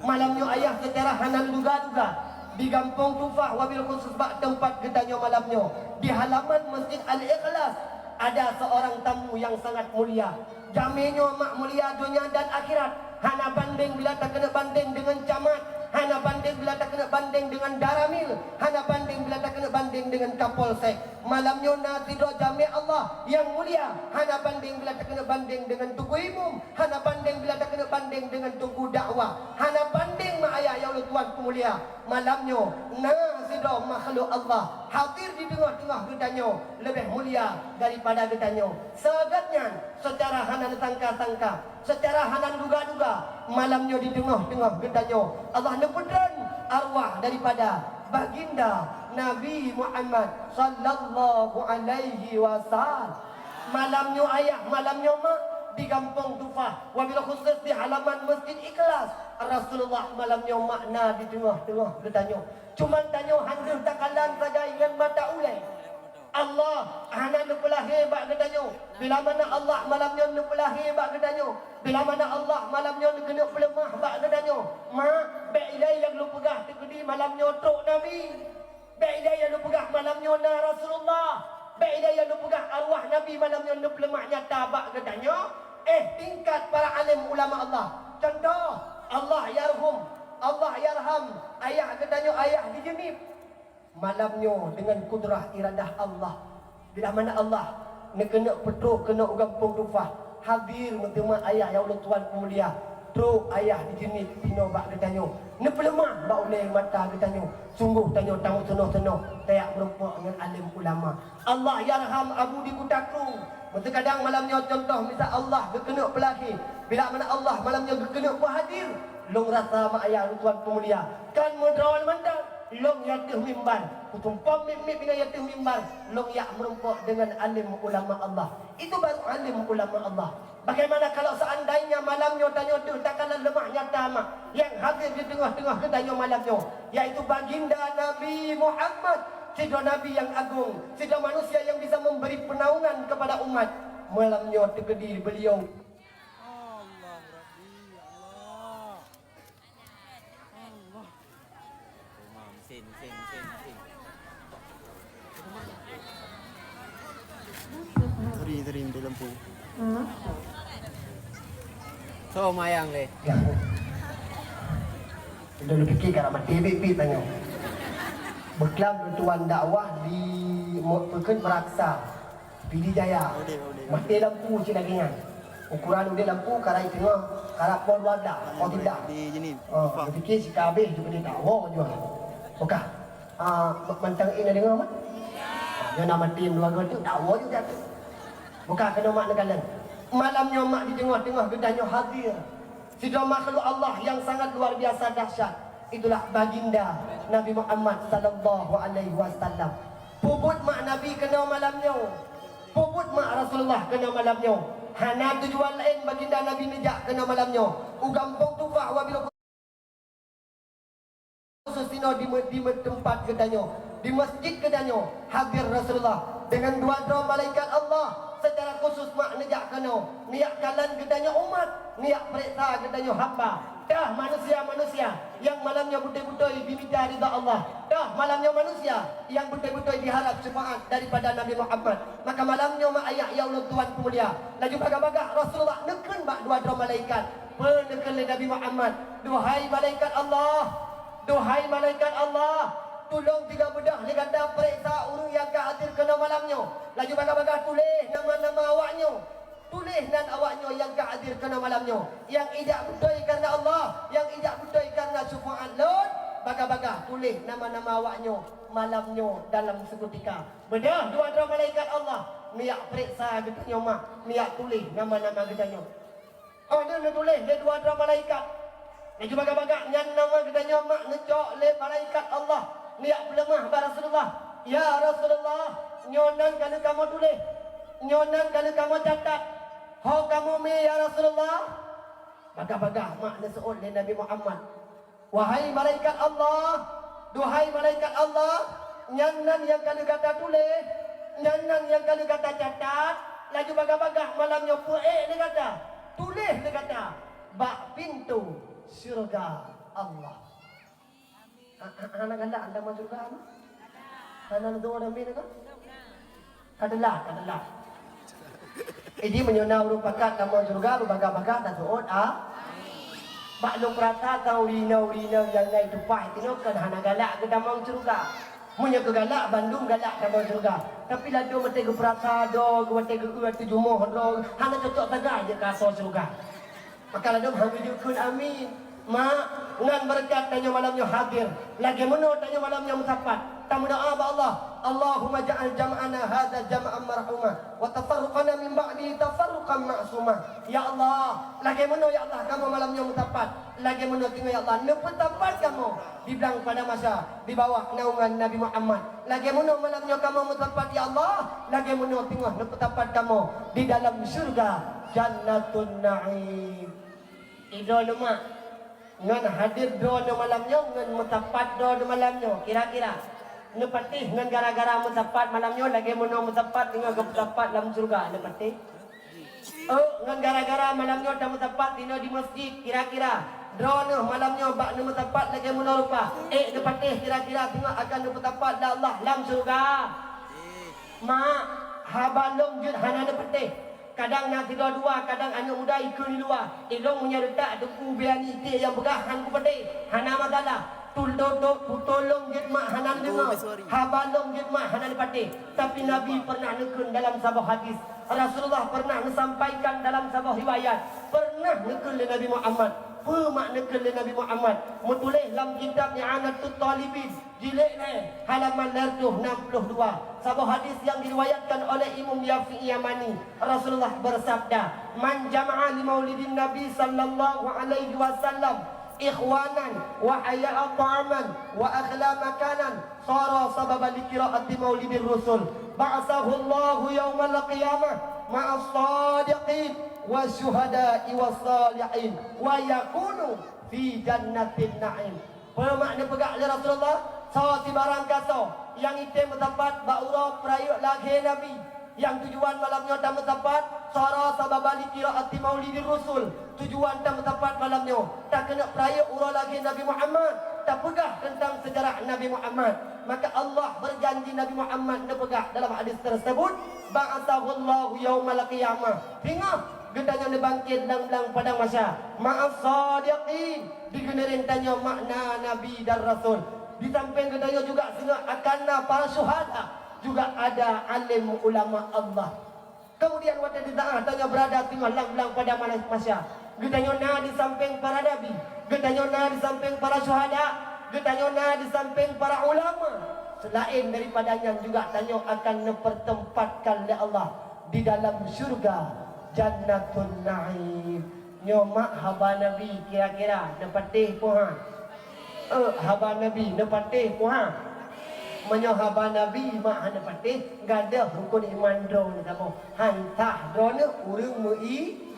malam nyoe ayah seucara hana neuduga-duga, di gampông Tufah wabil khusus bak teumpat geutanyoe malam nyoe, di halaman Masjid Al-Ikhlas, ada seorang tamu yang sangat mulia. Jamé nyoe mak mulia donya dan akhirat, hana bandéng bila takeuneuk bandéng deungon camat, hana bandéng bila takeuneuk bandéng deungon daramil, hana bandéng bila takeuneuk bandéng deungon kapolsek. Malam nyoe na sidroe jamé Allah nyang mulia, hana bandéng bila takeuneuk bandéng deungon teungku imum, hana bandéng bila takeuneuk bandéng deungon teungku dakwah, hana bandéng mak ayah nyang ulôn tuan peumulia. Malam nyoe na sidroe makhluk Allah hadir di teungoh-teungoh geutanyoe, leubeh mulia daripada geutanyoe. Sigoe nyan, seucara hana neusangka-sangka, seucara hana neuduga-duga, malam nyoe di teungoh-teungoh geutanyoe, Allah neupeutreun arwah daripada Baginda Nabi Muhammad sallallahu alaihi wasallam. Malam nyoe ayah, malam nyoe mak, di gampông Tufah, wabil khusus di halaman Masjid Ikhlas, Rasulullah malam nyoe mak na di teungoh-teungoh geutanyoe. Cuman tanyoe han deuh takalon sagai ngon mata ulée. Allah hana neupeulahé bak geutanyoe. Bila mana Allah malam nyoe neupeulahé bak geutanyoe. Bila mana Allah malam nyoe neukeuneuk peuleumah bak geutanyoe. Mak, bék ilée nyang lôn peugah teukeudi malam nyoe trok Nabi. Bék ilée nyang lôn peugah malam nyoe na Rasulullah. Bék ilée nyang lôn peugah arwah Nabi malam nyoe neupeuleumah nyata bak geutanyoe. Eh, tingkat para alim ulama Allah. Contoh, Allah yarhum, Allah yarham ayah geutanyoe, ayah di Jeunieb. Malam nyoe deungon kudrah iradah Allah, bila mana Allah neukeuneuk peutrok keunoe u gampông Tufah, hadir meuteumé ayah nyang ulôn tuan peumulia, trok ayah di Jeunieb sinoe bak geutanyoe, neupeuleumah bak ulée mata geutanyoe. Sunggoh tanyoe tameutunoh-tunoh tajak meurumpok ngon alim ulama. Allah yarham Abu di Kuta Kru. Meuteukadang malam nyoe contoh misal Allah geukeuneuk peulahé. Bila mana Allah malam nyoe geukeuneuk peuhadir, lôn rasa mak ayah ulôn tuan peumulia, kan meudroe mantong. Lôn di ateueh mimbar, kutumpom miet-miet di ateueh mimbar, lôn jak meurumpok deungon alim ulama Allah. Itu baru alim ulama Allah. Bagaimana kalau seandainya malam nyoe tanyoe deuh takalon leumah nyata mak nyang hadir di teungoh-teungoh geutanyoe malam nyoe, yaitu Baginda Nabi Muhammad, sidroe nabi nyang agong, sidroe manusia nyang bisa memberi penaungan kepada umat. Malam nyoe teukeudi beliau Allah Rabbi, ya Allah. Allah. Mesin, mesin, mesin, mesin. Sorry, sorry, mati lampu. So, mayang deh. Udah lu fikir kalau mati bit-bit tanya. Beklam tuan dakwah di Mo-, Peken Meraksa. Pidie Jaya. Mati lampu cit lagée nyan. Ukuran udeb lampu karai teungoh, karab poh dua blah, poh siblah. Di jeuni. Oh, Tufah. Geupiké sika habéh ju keudeh dakwa jua. Bukah. Ah, ma-, mantong in na deungoe, Mat? Ah, nyoe na maté dua goe tu, dakwa ju jatuh. Bukah keunoe mak neukalon. Malam nyoe mak di teungoh-teungoh geutanyoe hadir. Sidroe makhluk Allah nyang sangat luar biasa dahsyat, itulah Baginda Nabi Muhammad sallallahu alaihi wasallam. Peubuet mak Nabi keunoe malam nyoe, peubuet mak Rasulullah keunoe malam nyoe. Hana tujuan laén Baginda Nabi neujak keunoe malam nyoe u gampông Tufah wabil khusus sinoe di me-, di me-, teumpat geutanyoe, di masjid geutanyoe hadir Rasulullah deungon dua droe malaikat Allah. Seucara khusus mak neujak keunoe, neujak kalon geutanyoe umat, neujak peuriksa geutanyoe hamba. Dah manusia-manusia nyang malam nyoe beutôi-beutôi jimita ridha Allah. Dah malam nyoe manusia nyang beutôi-beutôi jiharab syafaat daripada Nabi Muhammad. Maka malam nyoe mak ayah ya ulôn tuan peumulia, laju bagah-bagah Rasulullah neukheun bak dua droe malaikat. Peue neukheun lé Nabi Muhammad, "Duhai malaikat Allah, duhai malaikat Allah, tulông tiga beudôh lé gata peuriksa ureuëng nyang ka hadir keunoe malam nyoe. Laju bagah-bagah tuléh nama-nama awaknyoe." Tuléh nan awaknyoe nyang ka hadir keunoe malam nyoe, nyang ijak beutôi kareuna Allah, nyang ijak beutôi kareuna syufaat lôn, bagah-bagah tuléh nama-nama awaknyoe malam nyoe dalam seukutika. Beudôh dua droe malaikat Allah, neujak peuriksa geutanyoe mak, neujak tuléh nama-nama geutanyoe. Oh, nyan neutuléh lé dua droe malaikat. Laju bagah-bagah nyan nama geutanyoe mak neucok lé malaikat Allah, neujak peuleumah bak Rasulullah, "Ya Rasulullah, nyoe nan ka lheueh kamoe tuléh, nyoe nan ka lheueh kamoe catat. Ho kamoe mi, ya Rasulullah?" Bagah-bagah mak neuseuôt lé Nabi Muhammad, "Wahai malaikat Allah, duhai malaikat Allah, nyan nan nyang ka lheueh gata tuléh, nyan nan nyang ka lheueh gata catat, laju bagah-bagah malam nyoe peuék lé gata, tuléh lé gata bak pintoe syeuruga Allah." Ha, ha, hana galak anda masuk syeuruga, Mak? Hana neutu'oh amin ka? Ka teulat, ka teulat. Jadi, meunyoe na ureuëng pakat tamong syeuruga, beubagah-bagah taseuôt, a? Bak lôn peurasa, ureuëng inong-ureuëng inong nyang na i teumpat inoe kan hana galak geutamong syeuruga. Meunyoe keu galak, bandum galak tamong syeuruga. Tapi ladôm watée geupeurasa, do, watée geu-eu ateueh jumoh droe, hana cocok sagai jeuet keu asoe syeuruga. Maka ladôm han geujeuet kheun amin. Mak, ngon beureukat tanyoe malam nyoe hadir. Lagée meunoe tanyoe malam nyoe meusapat. Tameudoá bak Allah, "Allahumma ja'al jam'ana hadza jam'an marhuma, wa tafarruqana min ba'dihi tafarruqan ma'suma." Ya Allah, lagée meunoe ya Allah kamoe malam nyoe meusapat. Lagée meunoe teungoh ya Allah neupeusapat kamoe di blang padang mahsyar di bawah naungan Nabi Muhammad. Lagée meunoe malam nyoe kamoe meusapat ya Allah, lagée meunoe teungoh neupeusapat kamoe di dalam syeuruga Jannatun Na'im. Idroe neuh mak, ngon hadir droeneuh malam nyoe, ngon meusapat droeneuh malam nyoe, kira-kira neupatéh ngon gara-gara meusapat malam nyoe lagée meunoe meusapat teungoh geupeusapat lam syeuruga, neupatéh? Oh, ngon gara-gara malam nyoe tameusapat tinoe di meuseujid, kira-kira droeneuh malam nyoe bak neumeusapat lagée meunoe rupa, ék neupatéh kira-kira teungoh akan neupeusapat lé Allah lam syeuruga? Mak, haba lôn jeuet hana neupatéh. Kadang na sidua-dua, kadang aneuëk muda ikheun di luwa. Ilôn meunyoe leutak Teungku Biani iték nyang peugah han kupatéh, hana masalah. Tul-, tul-, tul-, tulông jeuet mak hana neudeungoe. Haba lôn jeuet mak hana neupatéh. Tapi Nabi pernah neukheun dalam saboh hadis. Rasulullah pernah neusampaikan dalam saboh riwayat. Pernah neukheun lé Nabi Muhammad. Peue mak neukheun lé Nabi Muhammad? Meutuléh lam kitab I'anatut Talibin. Jilid lhée, halaman lhée reutôh nam ploh dua. Saboh hadis nyang diriwayatkan oleh Imam Syafi'i Yamani, Rasulullah bersabda, "Man jama'a li maulidin Nabi sallallahu alaihi wasallam ikhwanan wa hayya'a ta'aman wa akhla makanan, sara sababan li qiraati maulidir rasul. Ba'atsahullahu yaumal qiyamah ma'as sadiqin wa syuhada'i was salihin wa yakunu fi jannatin na'im." Peue mak neupeugah lé Rasulullah, soe sibarang gasoe nyang item meusapat bak uroe peurayeuk lahé Nabi, nyang tujuan malam nyoe tameusapat, sara sababan li qiraati maulidir rasul, tujuan tameusapat malam nyoe takeuneuk peurayeuk uroe lahé Nabi Muhammad, tapeugah teuntang seujarah Nabi Muhammad, maka Allah beujanji Nabi Muhammad neupeugah dalam hadis teuseubut, "Ba'atsahullahu yaumal qiyamah." Singoh geutanyoe neubangkét lam blang padang mahsyar. Ma'as sadiqin, di keuneueng tanyoe makna nabi dan rasul. Di sampéng geutanyoe juga singoh akan na para syuhada, juga ada alim ulama Allah. Kemudian watée di saat tanyoe beurada singoh lam blang padang mahsyar, geutanyoe na di sampéng para nabi, geutanyoe na di sampéng para syuhada, geutanyoe na di sampéng para ulama. Selain daripada nyan juga tanyoe akan neupeutempatkan lé Allah di dalam syeuruga Jannatun Na'im. Nyoe mak haba Nabi kira-kira neupatéh peue han? Eh, haba Nabi neupatéh peue han? Meunyoe haba Nabi mak han neupatéh, gadôh rukun iman droe neuh saboh. Han sah droeneuh ureuëng meu-i-,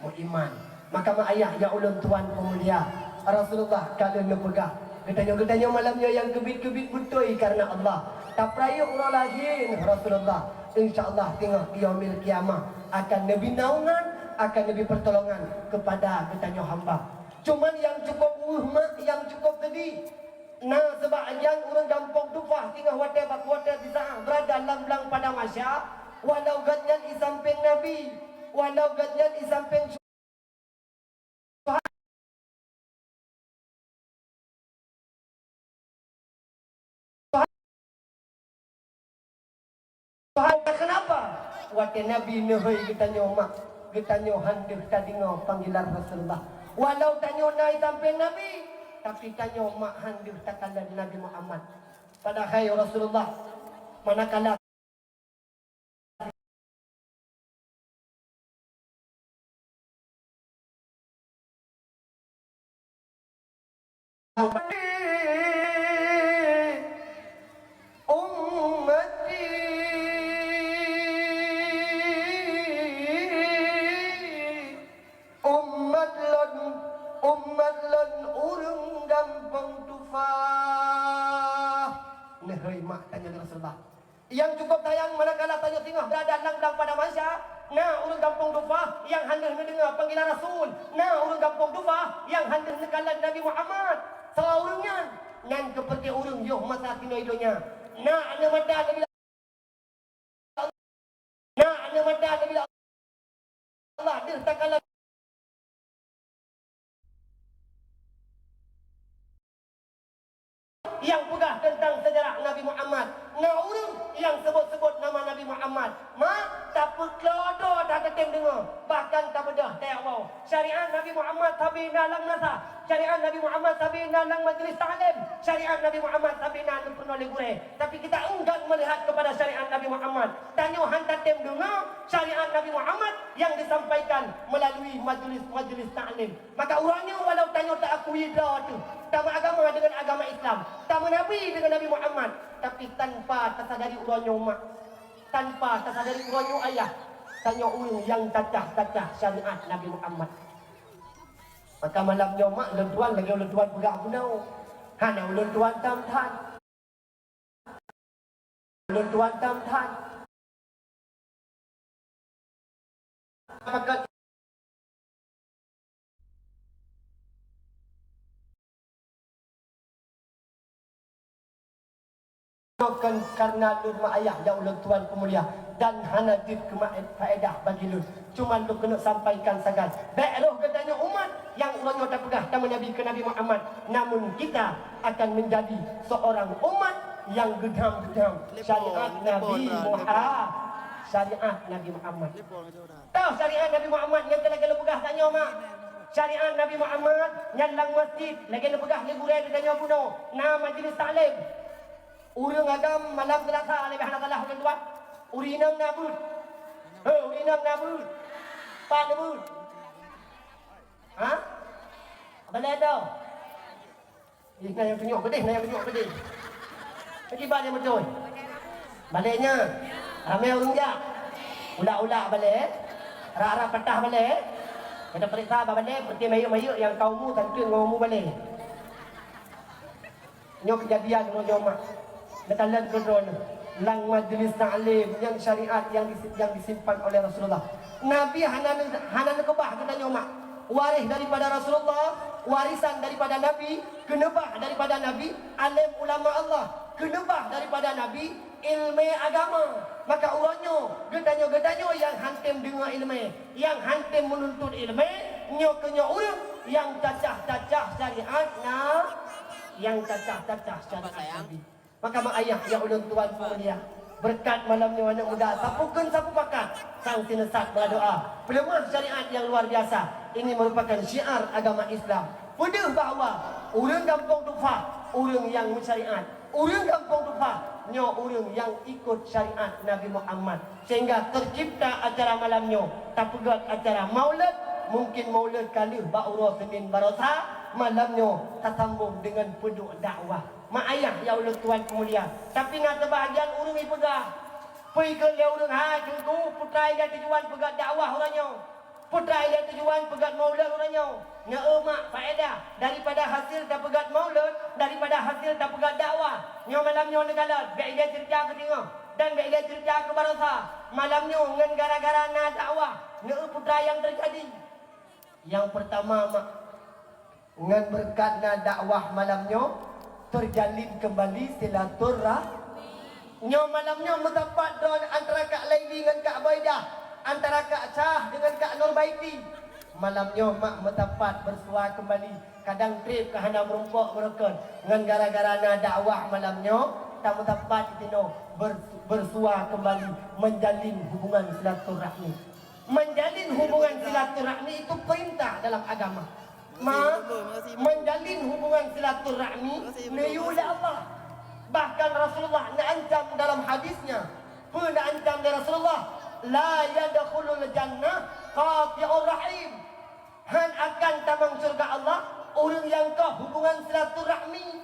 meuiman. Maka mak ayah nyang ulôn tuan peumulia, Rasulullah ka lheueh neupeugah, geutanyoe-geutanyoe malam nyoe nyang keubiet-keubiet beutôi kareuna Allah. Tapeurayeuk uroe lahé Rasulullah. Insya Allah teungoh di yaumil qiyamah akan neubi naungan, akan neubi peurtolongan keupada geutanyoe hamba. Cuman nyang cukôp weueh mak, nyang cukôp seudeh, na seubab nyan ureuëng gampông Tufah singoh watée bak watée jisaát beurada lam blang padang mahsyar, walau gobnyan di sampéng Nabi, walau gobnyan di sampéng Tuhan, kenapa? Watée Nabi neuhôi geutanyoe mak, geutanyoe han deuh tadeungoe panggilan Rasulullah. Walau tanyoe na i sampéng Nabi, tapi tanyoe mak han deuh takalon Nabi Muhammad. Padahai Rasulullah, manakala Ummati, umat lôn, umat lôn ureuëng gampông Tufah. Neuhôi mak, tanyong lé Rasulullah. Nyang cukôp sayang, manakala tanyoe singoh beurada lam blang padang mahsyar, na ureuëng gampông Tufah nyang han deuh neudeungoe panggilan Rasul, na ureuëng gampông Tufah nyang han deuh neukalon Nabi Muhammad. Soe ureuëng nyan? Nyan keupeureuté ureuëng yoh masa sinoe i donya. Na aneuk mata Nabi, na aneuk mata Nabi Allah deuh takalon. Nyang peugah teuntang seujarah Nabi Muhammad. Na ureuëng nyang seubot-seubot nama Nabi Muhammad. Mak, tapeuklodo that tatem deungoe, bahkan tabeudôh tajak woe. Syariat Nabi Muhammad sabe na lam meunasah, syariat Nabi Muhammad sabe na lam majlis taklim, syariat Nabi Muhammad sabe na neupeurunoe lé gurée. Tapi kita enggan melihat kepada syariat Nabi Muhammad. Tanyoe han tatem deungoe syariat Nabi Muhammad nyang disampaikan melalui majlis-majlis taklim. Maka uroe nyoe walau tanyoe taakui droe teuh, tameuagama deungon agama Islam, tameunabi deungon Nabi Muhammad, tapi tanpa tasadari uroe nyoe mak, tanpa tasadari uroe nyoe ayah, tanyoe ureuëng nyang cacah-cacah syariat Nabi Muhammad. Maka malam nyoe mak, ulôn tuan lagée ulôn tuan peugah bunoe, hana ulôn tuan tam that. Ulôn tuan tam that. Maka bukan karena lôn mak ayah nyang ulôn tuan peumulia dan hana jeuet keu faedah bagi lôn. Cuma lôn keuneuk sampaikan sagai. Bék roh geutanyoe umat nyang uroe nyoe tapeugah tameunabi keu Nabi Muhammad, namun kita akan menjadi seorang umat nyang geudham-geudham syariat Nabi Muhammad, syariat Nabi Muhammad. Toh syariat Nabi Muhammad nyang keuneuk lôn peugah tanyoe mak. Syariat Nabi Muhammad nyan lam masjid, lagée lôn peugah lé gurée tanyoe bunoe, na majlis taklim. Ureuëng agam malam Seulasa leubeh hana salah ulôn tuan. Ureuëng inong na beuet. He, ureuëng inong na beuet. Pat na beuet? Ha? Balée toh? Ih, na nyang tunyok keudeh, na nyang tunyok keudeh. Kiban nyang beutôi. Balée nyan. Ramé ureuëng jak. Ulak-ulak balée. Rak-rak patah balée. Gata peuriksa bak balée, peuti mayeuek-mayeuek nyang ka umu tanteun ngon umu balée. Nyoe keujadian uroe nyoe mak. Neukalon keudroe nyoe. Lam majlis taklim nyang syariat nyang disi-, nyang disimpan oleh Rasulullah. Nabi hana ne-, hana neukeubah geutanyoe mak. Waréh daripada Rasulullah, warisan daripada Nabi, keuneubah daripada Nabi, além ulama Allah, keuneubah daripada Nabi, ileumé agama. Maka uroe nyoe, geutanyoe-geutanyoe nyang han tem deungoe ileumé, nyang han tem meununtut ileumé, nyoe keuh nyoe ureuëng nyang cacah-cacah syariat na-, nyang cacah-cacah syariat Nabi. Maka mak ayah nyang ulôn tuan peumulia, beureukat malam nyoe aneuk muda, sapeue kheun sapeue pakat, sang sineusat meudoa, peuleumah syariat nyang luar biasa. Ini merupakan syiar agama Islam. Peudeuh bahwa ureuëng gampông Tufah, ureuëng nyang meusyariat. Ureuëng gampông Tufah nyoe ureuëng nyang ikot syariat Nabi Muhammad, sehingga teucipta acara malam nyoe, tapeugét acara maulud. Mungkin maulud ka lheueh bak uroe Senin baroesa, malam nyoe tasambong deungon peuduek dakwah. Mak ayah nyang ulôn tuan peumulia, tapi na seubahagian ureuëng ipeugah, peue ikot lé ureuëng, "Hai Teungku, peue treuk ilée tujuan peugét dakwah uroe nyoe?" Peue treuk ilée tujuan peugét maulud uroe nyoe? Nyoe mak faedah daripada hasil tapeugét maulud, daripada hasil tapeugét dakwah. Nyoe malam nyoe neukalon, bék ilée ceurita keu teungoh dan bék ilée ceurita keu baroesa. Malam nyoe ngon gara-gara na dakwah, nyoe peue treuk nyang teujadi. Nyang peurtama mak, Ngon beureukat na dakwah malam nyoe, teujalin keumbali silaturah-, nyoe malam nyoe meusapat droe antara Kak Laili ngon Kak Baidah, antara Kak Syah deungon Kak Nurbaiti. Malam nyoe mak meusapat beureusuwa keumbali, kadang treb ka hana meurumpok meureukeun. Ngon gara-gara na dakwah malam nyoe, tameusapat disinoe ber-, beureusuwa keumbali meujalin hubungan silaturahmi. Meujalin hubungan silaturahmi itu peurintah dalam agama. Ma, meujalin hubungan silaturahmi neuyue lé Allah. Bahkan Rasulullah neuancam dalam hadisnya, peue neuancam lé Rasulullah, "La yadkhulul jannah qati'ur rahim." Hán akan tamong syeuruga Allah ureuëng nyang koh hubungan silaturahmi.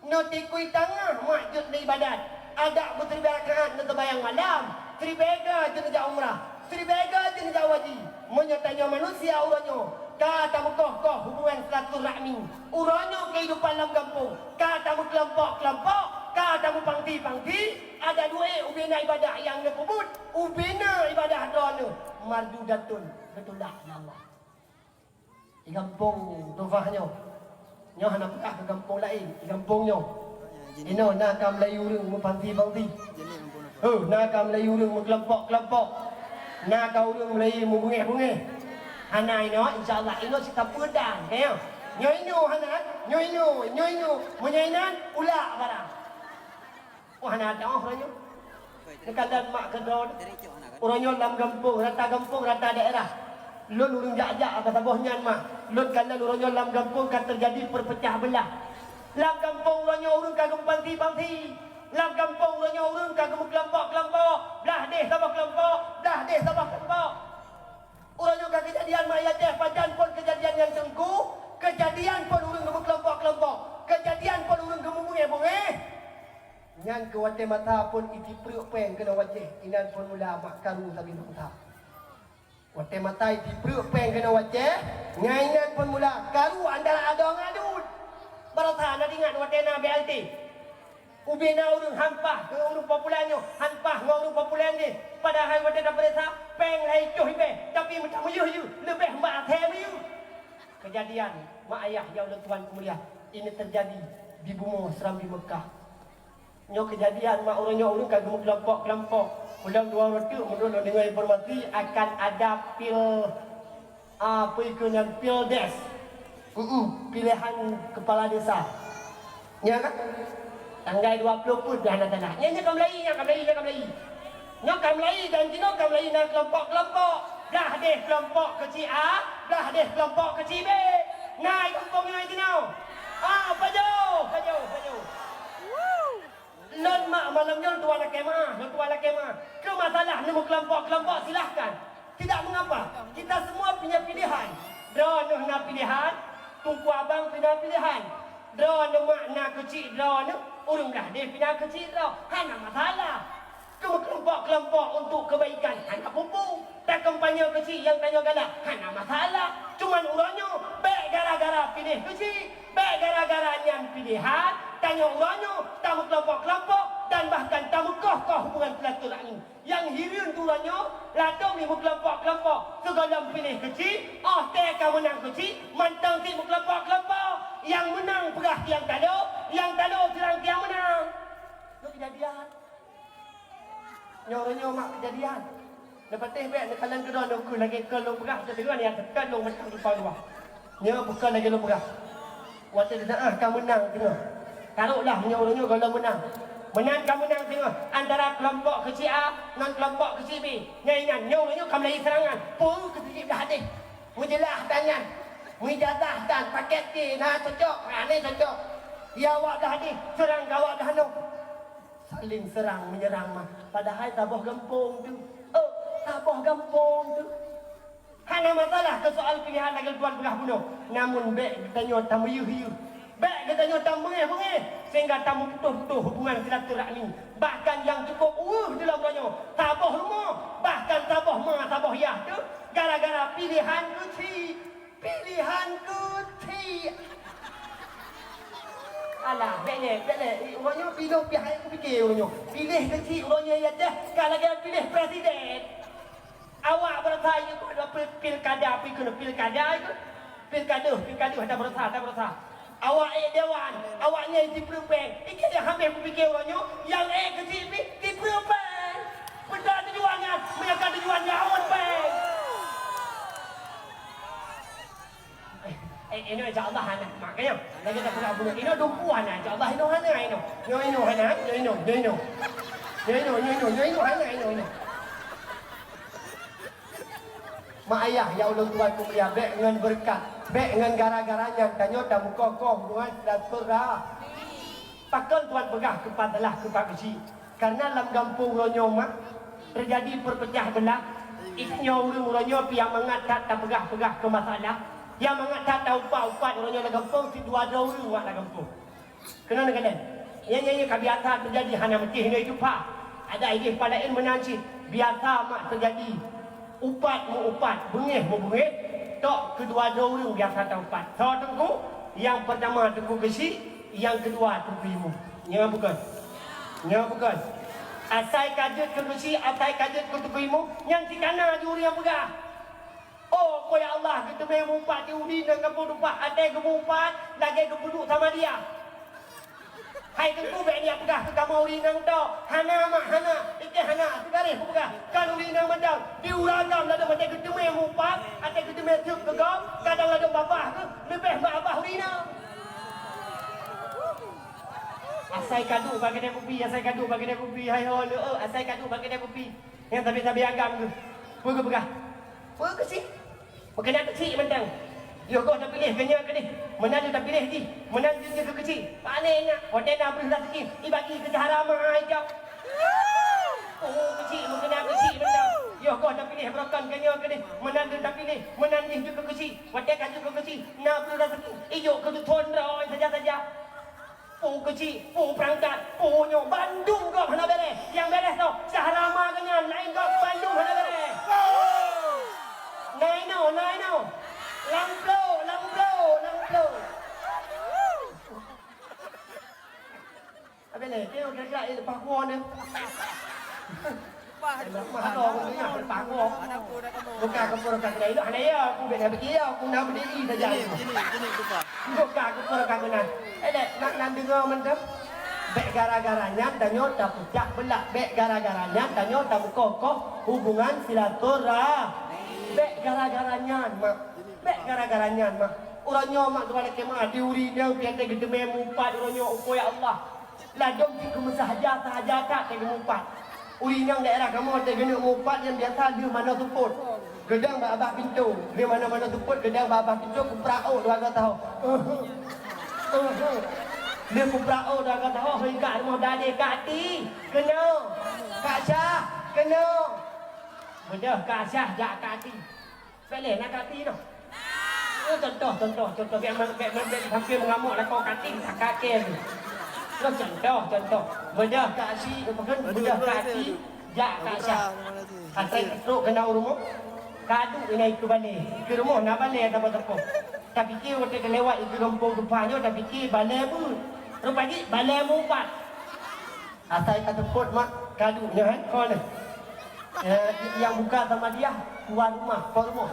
Neutikui tangaih mak jeuet neuibadat, adak beusiribèe rakaat neuseumayang malam, siribèe ga jeuet neujak umrah, siribèe ga jeuet neujak haji. Meunyoe tanyoe manusia uroe nyoe ka tameukoh-koh hubungan silaturahmi, uroe nyoe keuhidupan lam gampông ka tameukeulompok-keulompok, ka tameupangsi-pangsi, adak duek ubena ibadah nyang neupeubuet, ubena ibadah droeneuh mardudatun, geutulak lé Allah. I gampông Tufah nyoe, nyoe hana peugah keu gampông laén, i gampông nyoe. Inoe na ka meulayeue ureuëng meupangsi-pangsi. Heuh, na ka meulayeue ureuëng meukeulompok-keulompok. Na ka ureuëng meulayeue meubeungéh-beungéh. Hana inoe, insya Allah inoe sikapeue dan, ka nyoe. Nyoe inoe hana, nyoe inoe, nyoe inoe. Meunyoe inan, ulak barang. Wah, na teuh uroe nyoe. Neukalon mak keudroe. Uroe nyoe lam gampông, rata gampông, rata daerah. Lôn ureuëng jak-jak ka saboh nyan mak. Lôn kalon uroe nyoe lam gampông ka teujadi peupeucah beulah. Lam gampông uroe nyoe ureuëng ka geupangsi-pangsi. Lam gampông uroe nyoe ureuëng ka geumeukelompok-kelompok. Blah deh saboh kelompok, blah deh saboh kelompok. Uroe nyoe ka keujadian mak i Aceh, pajan phon keujadian nyang teungku, keujadian phon ureuëng geumeukelompok-kelompok, keujadian phon ureuëng geumeubeungéh-beungéh. Nyan keuh watée masa phon itipreuk péng keunoe wajéh, inan phon mula mak karu sabe bansa. Watée masa itipreuk péng keunoe wajéh, nyan inan phon mula karu antara adoe ngon aduen. Baroesa na ingat watée na B L T. Ubena ureuëng hampah ngon ureuëng populer nyoe, hampah ngon ureuëng populer nyoe. Padahai watée tapeuriksa, péng lhée itoh ibée, tapi meutamiyuh-yuh, leubeh mak asée miyuh. Keujadian mak ayah nyang ulôn tuan keumuliaan, ini teujadi di bumoe Serambi Meukah. Nyoe keujadian mak uroe nyoe ureuëng ka geumeukelompok-kelompok. Ulôn dua uroe teuk meunurot lôn deungoe informasi akan ada pil, ah, peue keuh nyan, pildes. Mm-mm, pilihan kepala desa. Nya kan? Tanggai dua ploh pun dah hana tanah. Nya, nya ka meulayi, nya ka meulayi, nya ka meulayi. Nyoe ka meulayi dan jinoe ka meulayi na keulompok-keulompok. Blah deh keulompok keuci A, blah deh keulompok keuci B. Na i gampông nyoe jinoe. Ah, pajoh, pajoh, pajoh. Lôn mak malam nyoe lôn tuan lakée meu'ah, lôn tuan lakée meu'ah. Keu masalah neumeukelompok-kelompok silahkan. Tidak mengapa. Kita semua punya pilihan. Droeneuh na pilihan, teungku abang pih na pilihan. Droeneuh mak na keuchik droeneuh, ureuëng blah deh pih na keuchik droe. Hana masalah. Keu meukelompok-kelompok untuk kebaikan hana peue-peue. Takampanye keuchik nyang tanyoe galak hana masalah. Cuman uroe nyoe bék gara-gara piléh keuchik, bék gara-gara nyan pilihan, tanyoe uroe nyoe tameukelompok-kelompok dan bahkan tameukoh-koh hubungan silaturahmi. Nyang hireuen uroe nyoe, ladôm meukelompok-kelompok, sigohlom piléh keuchik, óh tée ka meunang keuchik, mantong cit meukelompok-kelompok. Nyang meunang peugah nyang talo, nyang talo seurang nyang meunang. Nyoe keujadian. Nyoe uroe nyoe mak keujadian. Neupatéh bék neukalon keudroe nyoe keuh lagée keu lôn peugah, teudeungoe nyang teuka lôn mantong teupa luwah. Nyoe bukon lagée lôn peugah. Watée teudeungoe ka meunang teungoh. Taroklah nyoe uroe nyoe gohlom meunang. Meunan ka meunang teungoh antara keulompok keuchik A ngon keulompok keuchik B. Nyan inan nyoe uroe nyoe ka meulayi seurangan. Peue keuchik blah deh. Meujeulaih tanyan. Meuijazah dan paket C na cocok, hana cocok. Ya awak blah deh, seurang keu awak blah noe. Saléng seurang meunyerang mah, padahai saboh gampông teuh. Oh, saboh gampông teuh. Hana masalah keu soal pilihan lagée tuan peugah bunoe, namun bék geutanyoe tameuyeue-yeue. Bék geutanyoe tameungéh-beungéh sehingga tameuputoh-putoh hubungan silaturahmi. Bahkan nyang cukup weueh di lom donya, saboh rumoh, bahkan saboh ma saboh yah teuh gara-gara pilihan keuchik. Pilihan keuchik. Alah, bék lé, bék lé. Uroe nyoe piloh pih hai kupiké uroe nyoe. Piléh keuchik uroe nyoe ya teh ka lagée piléh presiden. Awak beurasa yue keu pil-, pilkada, pi keuneuk pilkada keu. Pih ka deuh, pih ka deuh, hana beurasa, hana beurasa. Awak ék dewan, awak nyan jipeureueng péng. Ikeu nyang habéh kupike uroe nyoe, nyang ék keuchik pih jipeureueng péng. Peue tujuan nyan? Meunyoe ka tujuan nyan awai péng. Eh, eh, inoe insya Allah hana. Makanya, lagi tak pernah bunuh. Inoe dumpu hana, insya Allah inoe hana, inoe. Inoe, inoe hana, inoe, inoe, inoe, inoe. Inoe, inoe, inoe, inoe, inoe hana, inoe, inoe. Mak ayah nyang ulôn tuan peumulia, bék ngon beureukat, bék ngon gara-gara nyan tanyoe tameukoh-koh hubungan silaturahmi. Pakon tuan peugah keu Pak Salah, keu Pak Keuchik? Kareuna lam gampông uroe nyoe mak teujadi peupeucah beulah. Isi nyoe ureuëng uroe nyoe pih nyang mangat that tapeugah-peugah keu masalah, nyang mangat that taupat-upat uroe nyoe lam gampông, sidua droe ureuëng mak lam gampông. Keunoe neukalon, nyan, nyan, nyan ka biasa teujadi, hana meusti hinoe teupeugah. Ada idéh pat laén meunan cit, biasa mak teujadi upat meu-upat, beungéh meu-beungéh, tok keudua droe ureuëng biasa taupat. Soe teungku? Nyang peurtama Teungku Keuchik, nyang keudua Teungku Imum. Nyoe bukon? Nyoe bukon? Asai ka jeuet keu Keuchik, asai ka jeuet keu Teungku Imum, nyan cit ka na ju ureuëng nyang peugah. Oh, po ya Allah, geuteumé mupat di udi nang kamoe tupat, até geumupat lagée geupeuduek sama dia. Hai Teungku, bék neujak peugah keu kamoe uri nang tok. Hana mak, hana. Ikeu hana, sigaréh kupeugah. Kan uri nang mantong. Di ureuëng agam ladom até geuteumé mupat, até geuteumé teuk keu gob, kadang ladom babah keuh, leubeh babah uri nang. Asai ka duek bak keude kupi, asai ka duek bak keude kupi, hai ho leueu, asai ka duek bak keude kupi. Nyang sabe-sabe agam keuh. Peue geupeugah? Peue Keuchik? Meukeunong Keuchik mantong. Yoh goh tapiléh keu nyoe keudeh, meunan lé tapiléh jih, meunan jih keu Keuchik. Pane nyak, watée na breuh raseuki, ibagi keu syedara meuhai jaweueb. Oh, Keuchik, meukeunong Keuchik mantong. Yoh goh tapiléh beurokon keu nyoe keudeh, meunan lé tapiléh, meunan jih keu Keuchik. Watée ka jeuet keu Keuchik, na breuh raseuki, ijok keu tuthon droe saja-saja. Peue Keuchik, peue peurangkat, peue nyoe, bandum gob hana béreh. Nyang béreh soe? Syedara ma geuh nyan, laén gob bandum hana béreh. Na inoe, na inoe. Lam plôk, lam plôk, lam plôk. Abéh lé, tengok gerak-gerak dia lepas kuah dia. Lepas kuah dia lepas kuah. Bukan kepala kaki dah elok, hana ya, aku bina beki ya, aku nak berdiri saja. Jenik, jenik, jenik tu, Pak. Bukan kepala kaki dah. Eh, dek, nak, nak dengar mantap. Bek gara-gara nyan tanyoe tapeucah belah. Bek gara-gara nyan tanyoe tamukoh-koh hubungan silaturahmi. Bek gara-gara nyan, mak. Bek gara-gara nyan, mak. Uroe nyoe, mak, tuan lakée mak, di uri nyoe, biar teugeudeume mupat uroe nyoe, upo ya Allah. Ladom cit keu meusahaja-sahaja that teugeumeupat. Ureueng inong daerah kamoe teuh geuneuk meupat nyang biasa lheueh manoe seupôt. Geudong bak babah pintoe, lheueh manoe-manoe seupôt geudong bak babah pintoe, kuprak ôk dua goe taho. Lheueh kuprak ôk dua goe taho, hôi kak rumoh dadeh, Kak Ti, keunoe. Kak Syah, keunoe. Beudôh Kak Syah jak Kak Ti. Bèk lé na Kak Ti noh. Eh, contoh, contoh, contoh. Bèk, bèk, bèk, bèk sampai mengamuk lakoe Kak Ti, kakak ke tu. Noh, contoh, contoh. Beudôh Kak Ti, bukan, beudôh Kak Ti, jak Kak Syah. Asai trok keunoe rumoh. Ka duek inan keu balè. Keu rumoh na balè sapo-sapo. Tapike watèe teulewat keu gampông teumpat nyoe, tapike balè beuet. Rupa jih balè meuubat. Asai ka seupôt mak, ka duek nyoe, eh, kon. Eh, nyang buka sama dia, tuan rumah, po rumoh.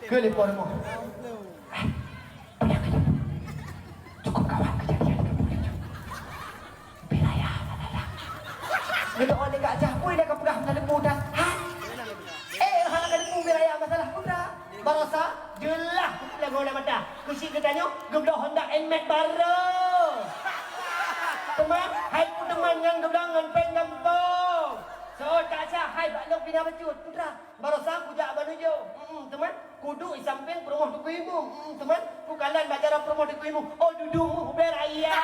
Keu lé po rumoh. Eh, peue nyang keuneuk? Cukup gawat kejadian keu buleuen nyoe. Bila ya, bila ya. Geuteu'oh lé Kak Jah, peue nyang ka peugah masa debu dah? Ha? Eh, hana ka debu bila ya masalah putra. Barosa jeulaih lagoe lam mata. Keuchik geutanyoe geubloe Honda Nmax barô. Teuma hai peuteman nyang geubloe ngon péng gampông. Seuôt Kak Syah hai bak lôn pih na bacut. Putra, barosa kujak bak nujoe. Hmm, teuma kuduek di sampéng peurumoh Teungku Imum. Hmm, teuma kukalon bak jaroe peurumoh Teungku Imum. Oh, dudoe mu hubei raya.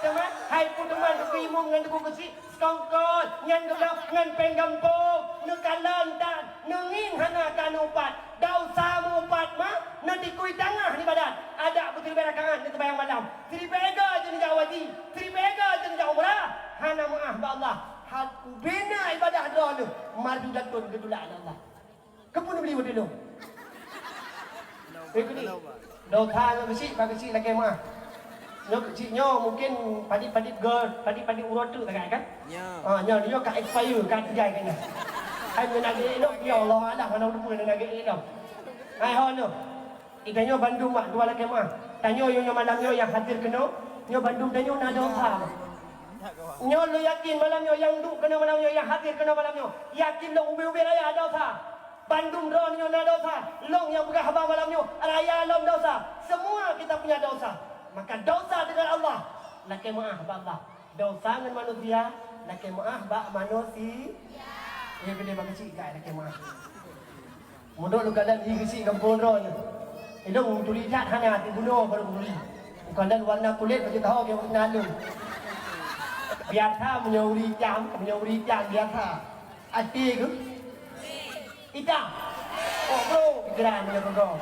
Teuma hai peuteman Teungku Imum ngon Teungku Keuchik. Sekongkol nyan geubloe ngon péng gampông, neukalon tan, neungieng hana ka neuupat. Desya meuupat ma, neutikui tangah ibadat. Adak beusiribèe rakaat neuseumayang malam. Siribèe goe jeuet neujak haji, siribèe goe jeuet neujak umrah. Hana meu'ah bak Allah. Hat ubena ibadah droeneuh, mardudatun geutulak lé Allah. Keupeue neubri watèe nyoe? Eh, keuneuk. Dosa nyoe keuchik, bah keuchik lakèe meu'ah. Nyoe keuchik nyoe mungken padit-padit gèt, padit-padit uroe teuk sagai kan? Ya. Ha, nyoe, nyoe ka expire, ka tinggai keunan. Hai, meunagèe ilông, ya Allah, alah, mana udah pun meunagèe ilông. Hai, ho nyoe. Tanyoe bandum mak dua lakée meuah. Tanyoe nyoe malam nyoe nyang hadir keunoe, nyoe bandum tanyoe na dosa. Nyoe lôn yakin malam nyoe nyang duek keunoe malam nyoe, nyang hadir keunoe malam nyoe, yakin lôn ubé-ubé raya dosa. Bandum droeneuh nyoe na dosa. Lôn nyang peugah haba malam nyoe raya lom dosa. Semua kita punya dosa. Maka dosa dengan Allah, lakée meuah bak Allah. Dosa ngon manusia, lakée meuah bak manusia. Iya, bidée bak keuchik kai lakée meuah. Mudok leukadan hi keuchik gampông droe nyoe. Ilong turi that hana dibunoe baru turi. Leukadan warna kulét bagi tahu dia warna lom. Biasa meunyoe uri itam, meunyoe uri itam biasa. Até geuh itam. Oh, bro, pikiran meunyoe geuh.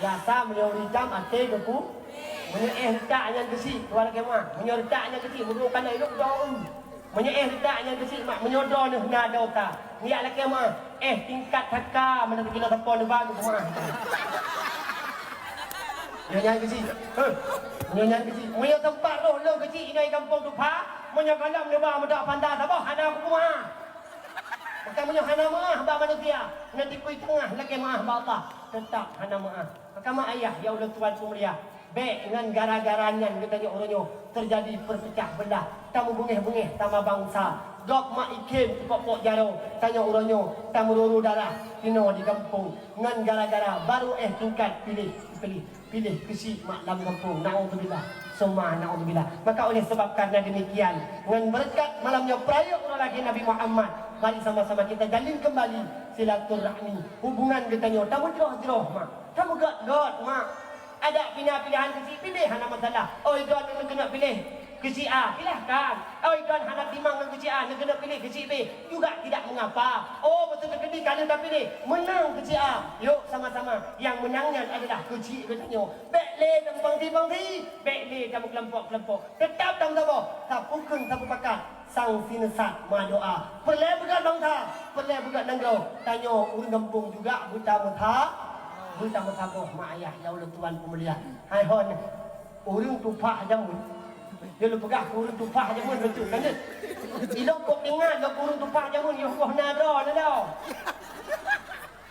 Biasa meunyoe uri itam até geuh pu. Meunyoe éh retak nyan keuchik, tuan lakée meuah. Meunyoe retak nyan keuchik, meunyoe kana ilok dong. Meunyoe éh retak nyan keuchik mak, meunyoe droeneuh na dosa, nyak lakée meuah, éh tingkat thaka meunan kilo sapo neuba keu meuah. Nyoe nyan keuchik. Heh. Nyoe nyan keuchik. Meunyoe teumpat roh lôn keuchik inoe gampông Tupha, meunyoe gohlom neuba meudak panda saboh hana kupeumeuah. Maka meunyoe hana meuah bak manusia, ngon dikui teungoh lakée meuah bak Allah, teutap hana meuah. Maka mak ayah, ya Allah Tuhan peumulia, bék ngon gara-gara nyan geutanyoe uroe nyoe teujadi peupeucah beulah, tameubeungéh-beungéh sama bansa. Gob mak ikhem teupok-pok jaroe, tanyoe uroe nyoe tameururu darah sinoe di gampông ngon gara-gara baru éh tingkat piléh, piléh, piléh keuchik mak lam gampông. Naudzubillah, summa naudzubillah. Maka oleh sebab karena demikian, ngon beureukat malam nyoe peurayeuk uroe lahé Nabi Muhammad, mari sama-sama kita jalin kembali silaturahmi, hubungan geutanyoe tameujroh-jroh mak. Tameugöt-göt mak. Adak pina pilahan keuchik piléh hana masalah. Oi, droeneuh keuneuk piléh keuchik A, silahkan. Oi, droeneuh hana timang ngon keuchik A, neukeuneuk piléh keuchik B, juga tidak mengapa. Oh, beutôi keudeh ka lheueh tapiléh, meunang keuchik A. Yok, sama-sama. Nyang meunang nyan adalah keuchik geutanyoe. Bék lé tameupansi-pansi, bék lé tameukelompok-kelompok. Teutap tameusaboh, sapukheun sapeupakat. Sang sineusat meudoa. Peureulée beugöt bansa, peureulée beugöt nanggroe. Tanyoe ureuëng gampông juga beutameusa-, beutameusaboh mak ayah ya Allah Tuhan peumulia. Hai hon, ureuëng tupah jameun. Dia lôn peugah ureuëng tupah jameun beutôi kan? Ilong kok ingat lôn ureuëng tupah jameun, yoh boh na droe na dah.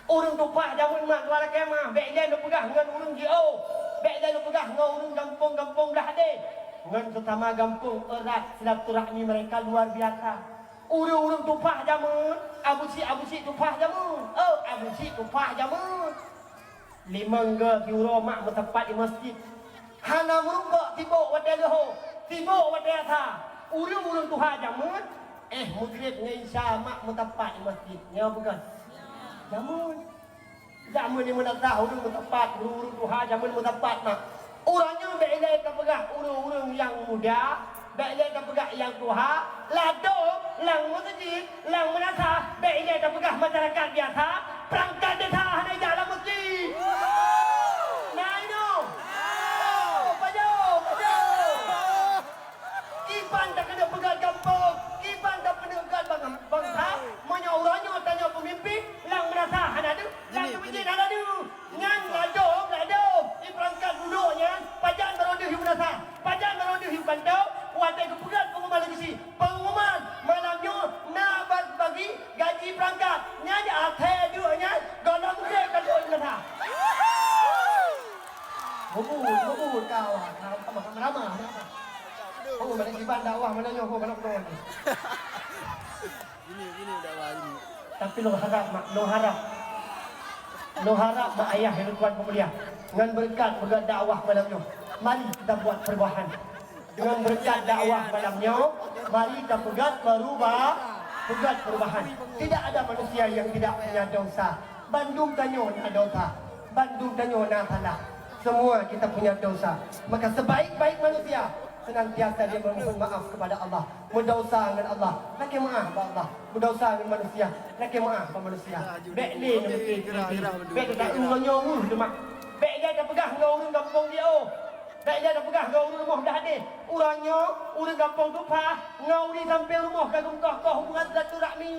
Ureuëng tupah jameun mak dua lakée meuah, bék lé neupeugah ngon ureuëng jiôh, bék lé neupeugah ngon ureuëng gampông-gampông blah deh. Ngon sesama gampông erat silaturahmi mereka luar biasa. Ureuëng-ureuëng tupah jameun, Abusyik-Abusyik tupah jameun. Oh, Abusyik tupah jameun. Limong go siuroe mak meusapat di masjid. Hana meurumpok sibok watée leuhô, sibok watée asa. Ureuëng-ureuëng tuha jameun, éh, Maghrib ngon Isya mak meusapat di masjid. Nyoe bukan? Jameun. Jameun di meunasah ureuëng meusapat, ureuëng-ureuëng tuha jameun meusapat mak. Uroe nyoe bék ilée tapeugah ureuëng-ureuëng nyang muda, bék ilée tapeugah nyang tuha, ladôm lam meuseujid, lam meunasah, bék ilée tapeugah masyarakat biasa, peurangkat desa hana ijak lam meuseujid. Na inoe? Oh, pajoh, pajoh. Kiban takeuneuk peugöt gampông, kiban takeuneuk peugöt bang-, bansa, meunyoe uroe nyoe tanyoe peumimpin, lam meunasah hana deuh, lam meuseujid hana deuh. Nyan ladôm, ladôm. Di peurangkat dudoe nyan, pajan barô deuh yue meunasah, pajan barô deuh yue kantô, watée geupeugöt peungumuman lagée si. Peungumuman malam nyoe na ba-, bagi gaji peurangkat. Nyan asai duek nyan gohlom greb ka duek meunasah. Mubut, mubut kau, ah, kau ramah, ramah, ramah. Oh, mana kiban dakwah mana nyoe, oh, mana nyoe. Ini, ini dakwah ini. Tapi lôn harap mak, lôn harap. Lôn harap mak ayah nyang tuan peumulia. Ngon beureukat peugöt dakwah malam nyoe, mari kita buat perubahan. Dengan beureukat dakwah malam nyoe, mari kita peugöt peruba-, peugöt perubahan. Tidak ada manusia yang tidak punya dosa. Bandum tanyoe na dosa. Bandum tanyoe na salah. Semua kita punya dosa. Maka sebaik-baik manusia senantiasa dia memohon maaf kepada Allah. Meudosa ngon Allah, lakée meuah bak Allah. Meudosa ngon manusia, lakée meuah bak manusia. Bék lé neumeuté, bék teuka uroe nyoe weueh teumak. Bék lé tapeugah ngon ureuëng gampông jiôh. Bék lé tapeugah ngon ureuëng rumoh blah deh. Uroe nyoe ureuëng gampông tupah ngon ureuëng sampéng rumoh ka geumeukoh-koh hubungan silaturahmi.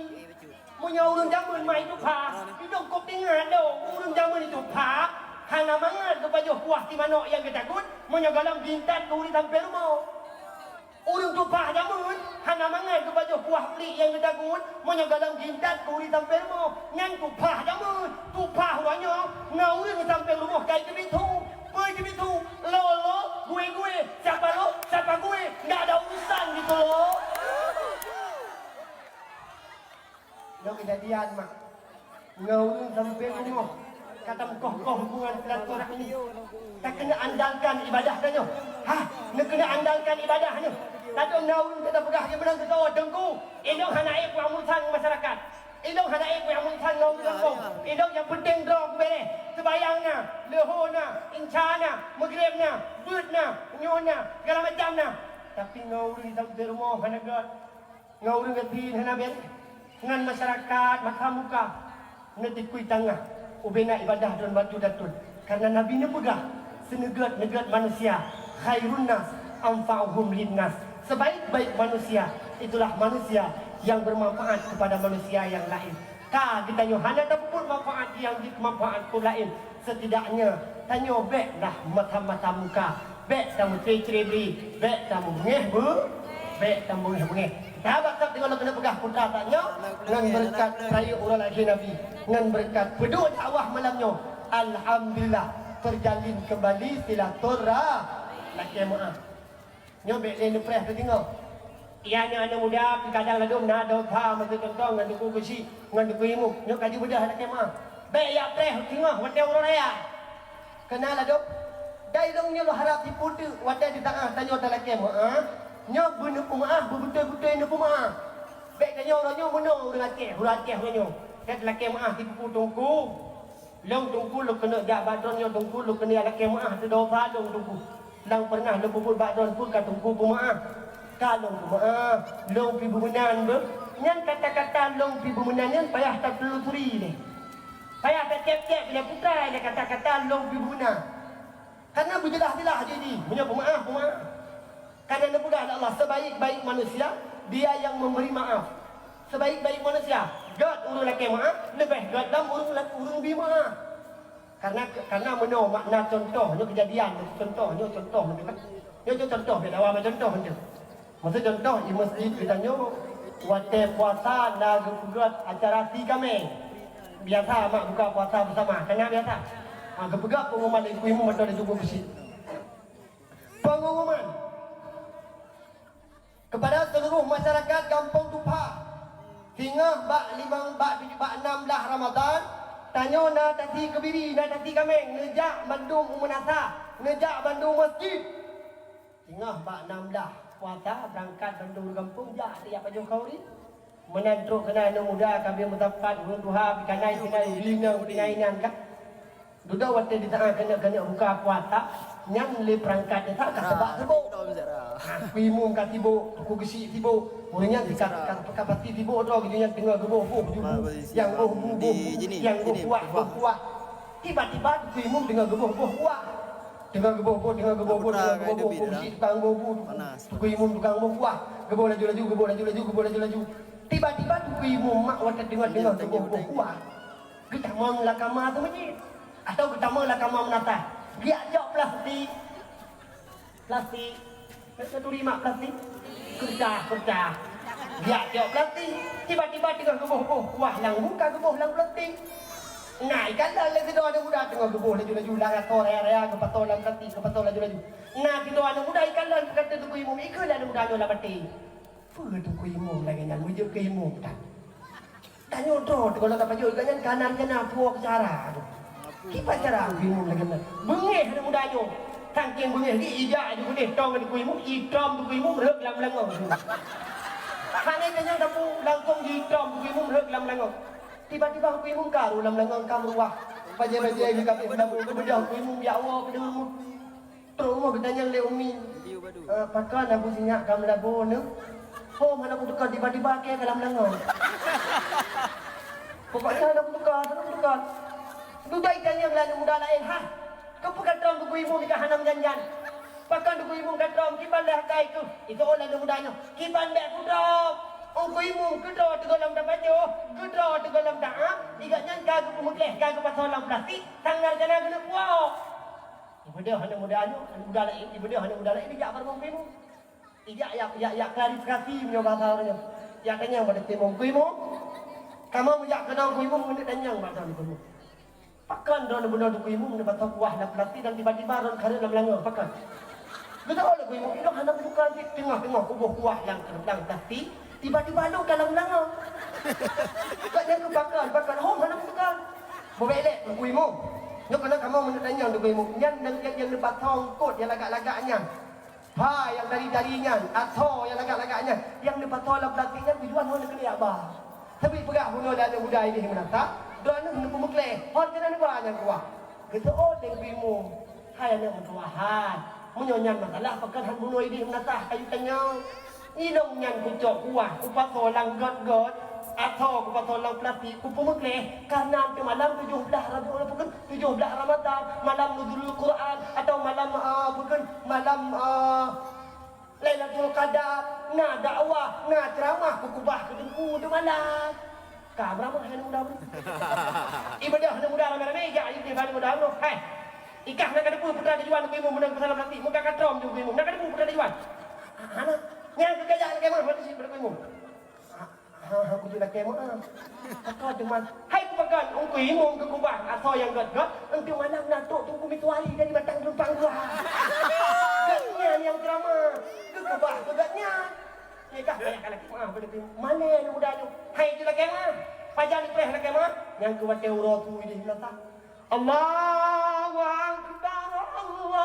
Meunyoe ureuëng jameun mak tupah, idong kop ingat dong, ureuëng jameun tupah hana mangat geupajoh kuah si manok nyang geutakot, meunyoe gohlom geuintat keu ureuëng sampéng rumoh. Ureuëng tuphah jameun hana mangat geupajoh kuah plik nyang geutagun, meunyoe galom gintat keu ureuëng sampoe rumoh. Nyan tuphah jameun, tuphah uroe nyoe ngon ureuëng sampoe rumoh kai teubiet thu. Peue teubiet thu? Lo-lo, gue-gue, sapa lo, sapa gue, ndak ada urusan gitu lo. Nyoe keujadian mak. Ngon ureuëng sampoe rumoh, ka tameukoh-koh hubungan silaturahmi. Ka keuneuk andalkan ibadah tanyoe. Hah, neukeuneuk andalkan ibadah nyoe. Ladôm na ureuëng ka tapeugah lagée meunan keu kawan, "Teungku, ilong hana ék kuameusan ngon masyarakat. Ilong hana ék kuameusan ngon ureuëng gampông. Ilong nyang peunteng droe kubeureh. Seubayang na, leuho na, insya na, meugreb na, beuet na, nyoe na, segala macam na. Tapi ngon ureuëng sampoe rumoh hana gét." Ngon ureuëng gasien hana bét, ngon masyarakat mata muka, neutikui tangah ubena ibadah droe bak judatun. Karena Nabi neupeugah, "Seuneugét-neugét manusia, khairun nas anfa'uhum linnas." Sebaik-baik manusia itulah manusia yang bermanfaat kepada manusia yang lain. Ka geutanyoe hana tapeubuet manfaat nyang jeuet manfaat keu laén, setidaknya tanyoe bék lah mata-mata muka, bék tameucre-cre bri, bék tameubungeh bu, bék tameubungeh-bungeh. Sahabat sab deungon lôn keuneuk peugah putra tanyoe ngon beureukat rayeuk uroe lahé Nabi, ngon beureukat peuduek dakwah malam nyoe. Alhamdulillah, terjalin kembali silaturah-, lakée meuáh. Nyoe bék lé neupreh teudeungoe. Iya nyoe aneuk muda, kadang ladôm na dosa, meucuntoh ngon Teungku Geuchik, ngon Teungku Imum. Nyoe ka jibeudôh lakée meuáh. Bék yak preh teungoh watée uroe raya. Keunan ladôm, dai lôn nyoe lôn harab sipeue teuk watée di tangah tanyoe talakée meuáh, nyoe beuneupeumaáh, beubeutôi-beutôi neupeumaáh. Bék tanyoe uroe nyoe meunoe ureuëng Aceh, ureuëng Aceh uroe nyoe. Ka talakée meuáh sipeue teungku. Lôn teungku lôn keuneuk jak bak droeneuh nyoe teungku lôn keuneuk lakée meuáh teudosa lôn teungku. Nyang peureunah lôn peubuet bak droeneuh peue ka teungku peumeuáh. Ka lôn peumeuáh, lôn pih beumeunan beuh. Nyan kata-kata lôn pih beumeunan nyan payah tatelusuri lé. Payah tacéb-céb lé putra lé kata-kata lôn pih beumeunan. Karena beujeulaih-jeulaih jih, meunyoe peumeuáh, peumeuáh. Karena neupeugah lé Allah, "Sebaik-baik manusia, dia yang memberi maaf." Sebaik-baik manusia, gét ureuëng lakée meuáh, leubeh gét lom ureuëng la-, ureuëng bi meuáh. Karena, karena meunoe makna contoh, nyoe keujadian, contoh, nyoe contoh, nyoe kan. Nyoe, nyoe contoh, biar dawa contoh, nyoe. Maksud contoh, di masjid geutanyoe, watée puasa na geupeugét acara si kaméng. Biasa mak buka puasa bersama, kena biasa. Ha, geupeugét pengumuman dari kuimu mata di tubuh beusi. Pengumuman kepada seluruh masyarakat Gampông Tupha. Singoh bak limong, bak tujoh, bak enam belas Ramadan, tanyoe na tasi keubiri, na tasi kaméng, neujak bandum u meunasah, neujak bandum masjid. Singoh bak enam belas puasa, beurangkat bandum ureuëng gampông jak siap pajoh khauri. Meunan trok keunan aneuk muda ka beu meusapat ureuëng tuha, pih kanai sinai, ubi nyan, pih nai nyan kan. Dudoe watée di saát keuneuk-keuneuk buka puasa, nyan lé peurangkat desa ka seubak sibok. Ha, kuimu ka sibok, teungku geuchik sibok. Ureuëng nyan ka, ka, ka pasti sibok droe, geuh nyan teungoh geuboh boh jubu, nyang boh bu, boh bu, nyang boh kuah, boh kuah. Tiba-tiba teungku imum teungoh geuboh boh kuah. Teungoh geuboh boh, teungoh geuboh boh, teungoh geuboh boh, teungku geuchik tukang boh bu, teungku imum tukang boh kuah. Geuboh laju-laju, geuboh laju-laju, geuboh laju-laju. Tiba-tiba teungku imum mak watée teungoh-teungoh geuboh boh kuah. Geutamong lam kama teuh meucit, atawa geutamong lam kama meunasah. Geujak cok plastik. Plastik. Neuturi mak plastik? Keureucah, keureucah. Geujak cok plastik. Tiba-tiba teungoh geuboh-boh kuah lam bu ka geuboh lam plastik. Na ikalon lé sidroe aneuk muda teungoh geuboh laju-laju lam asoe raya-raya geupasoe lam plastik, geupasoe laju-laju. Na sidroe aneuk muda ikalon geupeugah teungku imum, "Ikheun lé aneuk muda nyoe lam até." Peue teungku imum lagée nyan meujeuet keu imum that. Tanyoe droe teuh kalau tapajoh gobnyan kana rencana puwoe keu cara tu. Kiban cara teungku imum lagée nyan. Beungéh aneuk muda nyoe. Sangking beungéh jih ijak aju keudeh tong teungku imum, itrom teungku imum rhot lam langong. Hana tanyong sapeue langsong jitrom teungku imum rhot lam langong. Tiba-tiba teungku imum karu lam langong ka meuruah. Bajée-bajée geuh ka pih meulabu, geubeudôh teungku imum, "Ya Allah, keudeungoe." Trok rumoh geutanyong lé umi, "Eh, pakon Abu Sinyak ka meulabu nyoe?" "Hom hana kuteuka, tiba-tiba kée ka lam langong." Pokoknya hana kuteuka, hana kuteuka. Dudoe itanyong lé aneuk muda laén, "Hah, keupeue ka trom teungku imum ka hana meujan-jan? Pakon teungku imum ka trom, kiban lé akai keuh?" Itu'oh lé aneuk muda nyoe, "Kiban bék kutrom. Teungku imum keudroe teungoh lom tapajoh, keudroe teungoh lom taát, di gobnyan ka geupeumeugleh, ka geupasoe lam plastik, sang na rencana keuneuk puwoe." Ibeudôh aneuk muda nyoe, aneuk muda laén, ibeudôh aneuk muda laén dijak bak rumoh teungku imum. Ijak, jak, jak, jak klarifikasi meunyoe bahasa ureueng nyoe. Jak tanyong bak Teungku Imum, Teungku Imum. Kamoe meujak keunoe Teungku Imum, keuneuk tanyong bak droeneuh Teungku Imum. Pakon droeneuh bunoe Teungku Imum neubasoe kuah lam plastik dan tiba-tiba droeneuh kareueng lam langoe? Pakon? Geutanyoe lé Teungku Imum, inong hana meutuka cit, teungoh-teungoh kuboh kuah lam, lam plastik, tiba-tiba lôn ka lam langoe. Ka nyan keuh pakon, pakon hom hana meutuka. Meubèk lé Teungku Imum. Nyoe keunoe kamoe meuneuk tanyong Teungku Imum. Nyan nyang, nyang, nyang neubasoe eungkôt nyang lagak-lagak nyan. Pha nyang dari-dari nyan, asoe nyang lagak-lagak nyan, nyang neupasoe lam plastik nyan tujuan hon keuneuk ba. Sabé peugah bunoe lé aneuk muda idéh meunasah, droeneuh neupeumeuklé, hon keuneuk neuba nyang kuah. Geuseuôt lé Teungku Imum, hai aneuk meutuahan, meunyoe nyan masalah pakon han bunoe idéh meunasah kayue tanyong. Inong nyan kucok kuah, kupasoe lam gét-gét, asoe kupasoe lam plastik, kupeumeuklé, kareuna teumalam tujoh blaih Rabiul Awal, tujoh blaih Ramadan, malam Nuzulul Quran, atawa malam, ah, bukon malam, ah, Lailatul Qadar, na dakwah, na ceuramah, kukubah keu Teungku teumalam. Ka meuramah aneuk muda nyoe. Ibadah aneuk muda ramé-ramé, jak ibadah aneuk muda nyoe. Hai. Ikah na kateupeu putra Teungku Imum meunang keusalah berarti. Muka katrom Teungku Imum. Na kateupeu putra Teungku. Hana. Nyang keu kajak lakèe meu'ah, berarti si Teungku Imum. Ha, ha, kutu lakèe meu'ah. Pakon teuma. Hai pakon, Teungku Imum geukubah asoe nyang gét-gét, enteuk malam na trok Teungku Meutuwali dari Batang Geulumpang dua. Gobnyan nyang ceramah, geukubah keu gobnyan. Nyan kah payah lakèe meu'ah bak Teungku Imum. Malèe aneuk muda nyoe. Hai jeuet lakèe meu'ah. Pajan jipreh lakèe meu'ah. Nyang keu watèe uroe su idéh meunasah. Allahu Akbar, Allahu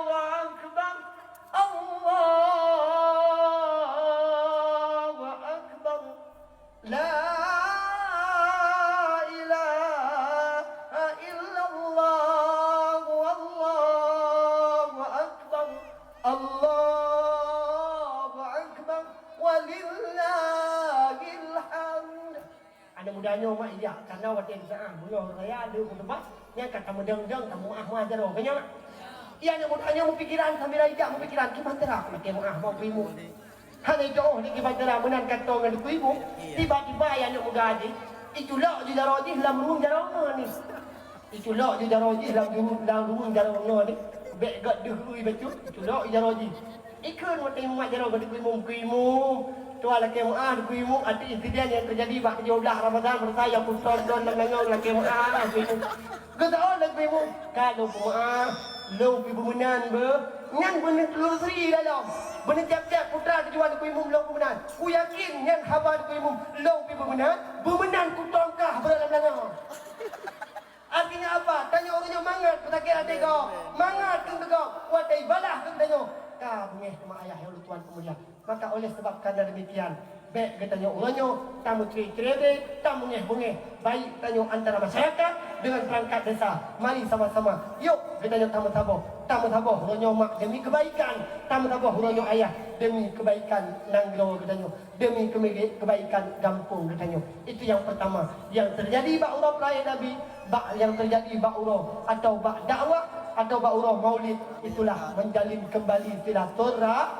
Akbar, Allahu Akbar. La ilaha illallah, Allahu Akbar, Allahu Akbar, walillahil hamd. Aneuk muda nyoe mak ijak, karena watèe jeumaah beungoh raya lheueh khutubah, nyan ka tameudong-dong, tameu'ah-meu'ah jaroe, ka nyan mak? Iya, aneuk muda nyoe meupikiran, sambil ijak meupikiran, kiban cara lakèe meu'ah bak Teungku Imum. Hana jijok lé kiban cara meunan kantô ngon Teungku Imum, tiba-tiba ya aneuk muda jih, iculok ju jaroe jih lam ruweueng jaroe ngon ni. Iculok ju jaroe jih lam ju-, lam ruweueng jaroe ngon ni. Bèk gèt deuh ui bacut, iculok ju jaroe jih. Ikheun watèe mat jaroe bak Teungku Imum, Teungku Imum, tuan lakèe meu'ah Teungku Imum, ateueh insiden nyang teujadi bak tujoh blaih Ramadan, meurasa nyang putôh lôn lam langoe lakèe meu'ah Teungku Imum. Geuseuôt lé Teungku Imum, ka lôn peumeu'ah, lôn pih beumeunan beuh. Nyan beuneutelusuri lalom. Beuneucèp-cèp putra tujuan Teungku Imum lôn peumeunan. Kuyakin nyan haba Teungku Imum lôn pih beumeunan, beumeunan kutông kah beuh lam langoe. Artinya apa? Tanyoe ureueng nyoe mangat peusakét até gob, mangat keu teugok, watèe ibalah keu tanyoe. Ka beungèh teuma ayah nyang ulôn tuan peumulia. Maka oleh sebab karena demikian, bèk geutanyoe uroe nyoe tameucré-cré, tameungèh-beungèh, baik tanyoe antara masyarakat dengan perangkat desa. Mari sama-sama, yuk geutanyoe tameusaboh, tameusaboh uroe nyoe mak demi kebaikan, tameusaboh uroe nyoe ayah demi kebaikan nanggroe geutanyoe, demi keme-, kebaikan gampông geutanyoe. Itu yang pertama yang terjadi bak uroe peuraya Nabi. Bak nyang teujadi bak uroe atau bak dakwah atau bak uroe maulid, itulah menjalin kembali silaturah-,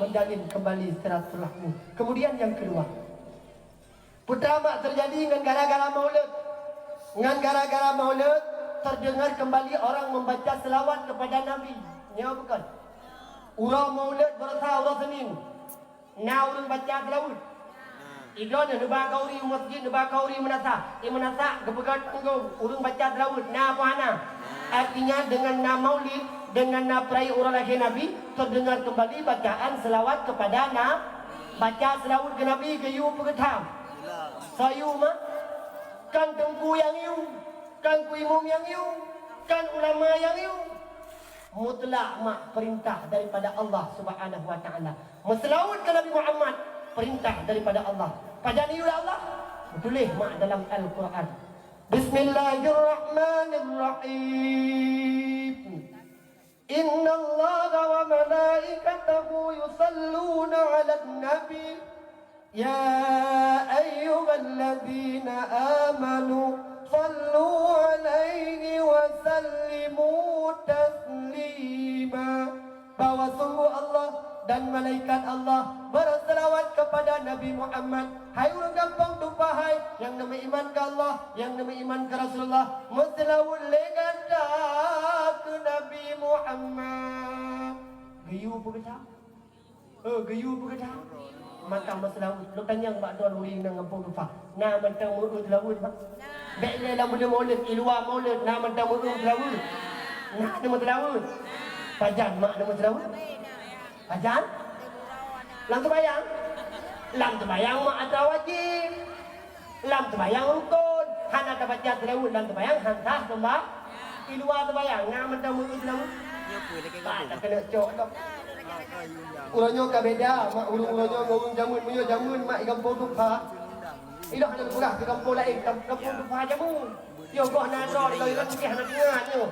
menjalin kembali silaturahmi. Kemudian yang kedua, peue teuma teujadi ngon gara-gara maulid. Ngon gara-gara maulid terdengar kembali orang membaca selawat kepada Nabi. Nyo bukon? Uroe maulid beurasa uroe Senin. Na ureueng baca seulaweuet. Idroeneuh neuba khauri u masjid, neuba khauri meunasah. Di meunasah geupeugah tanggong ureueng baca seulaweuet, na apa hana? Artinya, dengan na maulid, dengan na peuraya uroe lahé Nabi, terdengar kembali bacaan selawat kepada Na-, baca seulaweuet keu Nabi geuyue peugeutham. Soe yue mak? Kan teungku nyang yue, kan ku imum nyang yue, kan ulama nyang yue. Mutlak mak perintah daripada Allah Subhanahu wa Ta'ala. Meuseulaweuet keu Nabi Muhammad, perintah daripada Allah. Pajan yue lé Allah? Tuléh mak dalam Al-Quran. Bismillahirrahmanirrahim. Innallaha wa malaikatahu yusalluna 'alan nabi. Ya ayyuhalladzina amanu sallu 'alaihi wa sallimu taslima. Bahwa sungguh Allah dan malaikat Allah berselawat kepada Nabi Muhammad. Hai ureueng gampông tumpah hai, nyang neumeuiman keu Allah, nyang neumeuiman keu Rasulullah, meuseulaweuet lé gata keu Nabi Muhammad. Geuyue peugah. Eh, geuyue peugah. Mantong meuseulaweuet. Lôn tanyong bak droeneuh ureueng nyang gampông tuha. Na mantong meu-eu seulaweuet, Mak? Bèk lé lam buleuen Maulid, i luwa Maulid, na mantong meu-eu seulaweuet. Na neumeuseulaweuet. Pajan mak neumeuseulaweuet? Pajan? Lam seumayang? Lam seumayang mak atra wajéb. Lam seumayang rukon, hana tabaca seulaweuet lam seumayang, han sah seumba-, di luwa seumayang, na mantong meu-eu seulaweuet. Nyoe peue lagèe Bah, gadoh, tak Bah? Keuneuk cok dong. Uroe nyoe ka beda, mak, ureueng-ureueng nyoe ngon ureueng jameun. Meunyoe jameun mak i gampông tuha, ilôn hana peugah keu gampông laén, gam-, gampông tuha jameun. Yoh goh na droe, ilôn, ilôn mungken hana deungoe nyoe.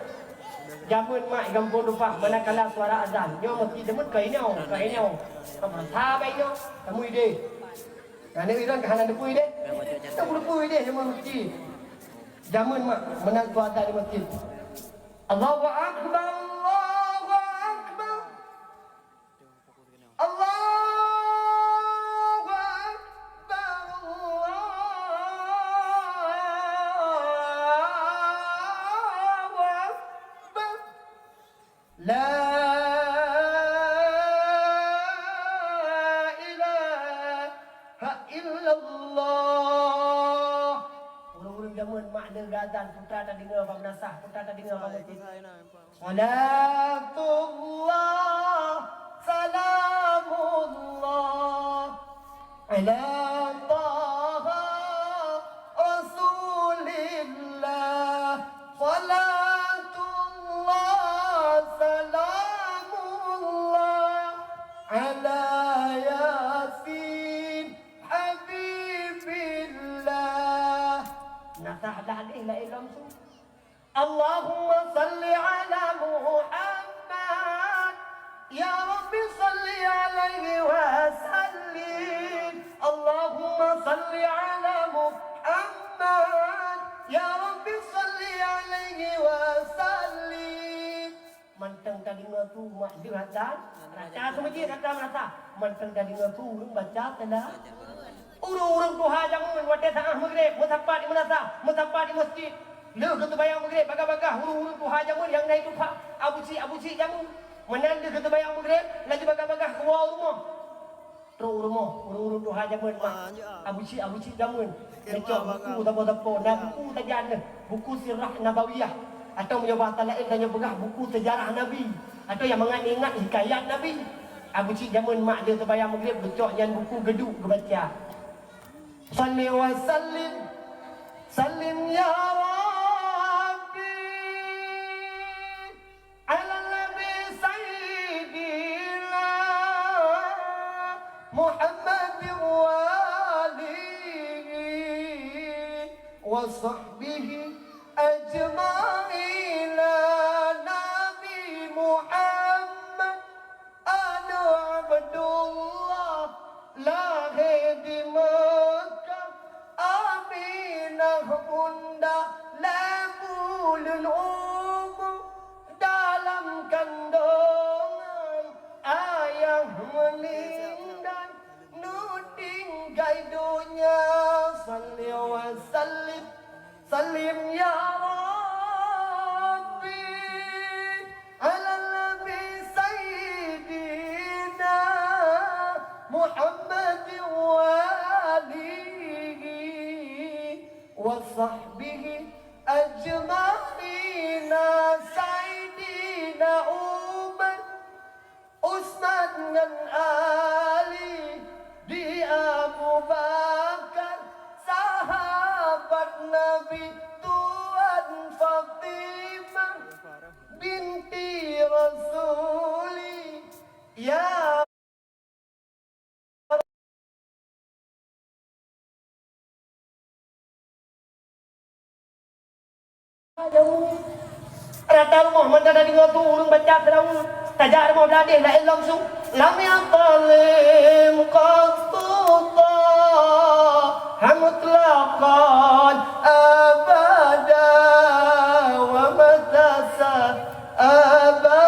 Jameun mak i gampông tuha, manakala suara azan, nyoe meusti jameun ka inoe, ka inoe. Ka masa bak inoe, kamoe idéh. Nah, nyoe Iran ka hana neupui deh. Neupui deh, jameun meusti. Jameun mak, meunan suara di masjid. Allahu Akbar, Allahu Akbar. Allahu Akbar, Allahu Akbar. La ilaha illallah. Ureueng-ureueng jameun mak lheueh geuazan, peue tadeungoe bak meunasah, peue tadeungoe bak masjid. Salatullah, salamullah. Ala Taha Rasulillah, salatullah, salamullah, ala Yasin Habibillah. Nah, sah dah deh, laén langsung. Allahumma salli ala Muhammad. Ya Rabbi salli alaihi wa sallim. Allahumma salli ala Muhammad. Ya Rabbi salli alaihi wa sallim. Mantong tadeungoe su mak lheueh azan, rata seumeujid, rata meunasah. Mantong tadeungoe su ureueng baca tala-, Ureueng-ureueng tuha jameun watèe saát meugreb, meusapat di meunasah, meusapat di masjid. Lheueh geuteubayang meugreb, bagaih-bagaih ureueng-ureueng tuha jameun nyang na i tuha, Abu Syik, Abu Syik jameun. Meunan lheueh geuteubayang meugreb, laju bagaih-bagaih keuluwa u rumoh. Trok u rumoh, ureueng-ureueng tuha jameun, mak. Abu Syik, Abu Syik jameun. Neucok buku sapo-sapo, na buku sajan neuh, buku Sirah Nabawiyah. Atau meunyoe bahasa laén tanyoe peugah buku sejarah Nabi. Atau nyang mangat ingat hikayat Nabi. Abu Syik jameun mak lheueh teubayang meugreb geucok nyan buku geuduek geubaca. Salli wa sallim, sallim ya Rabbi, ala Nabi Sayyidina Muhammadin wa alihi wa sahbihi ajma'ina. Nabi Muhammad Aneuëk Abdullah lahé di Meukah, Aminah bunda lhèe buleuen umu dalam kandongan, ayah meuninggai, neutinggai donya. Salli wa sallim Sallim ya Rabbi ala Nabi Sayyidina Muhammad wa alihi wa sahbihi ajma'ina. Sayyidina Umar Utsman ngon Ali, di Abu Bakar, sahabat Nabi, tuan Fatimah binti Rasuli, ya Rata rumoh mantong tadeungoe su ureuëng baca seulaweuet, tajak rumoh blah deh laén lom su. Lam yattalim qattu taha mutlaqan abada wa matasa aba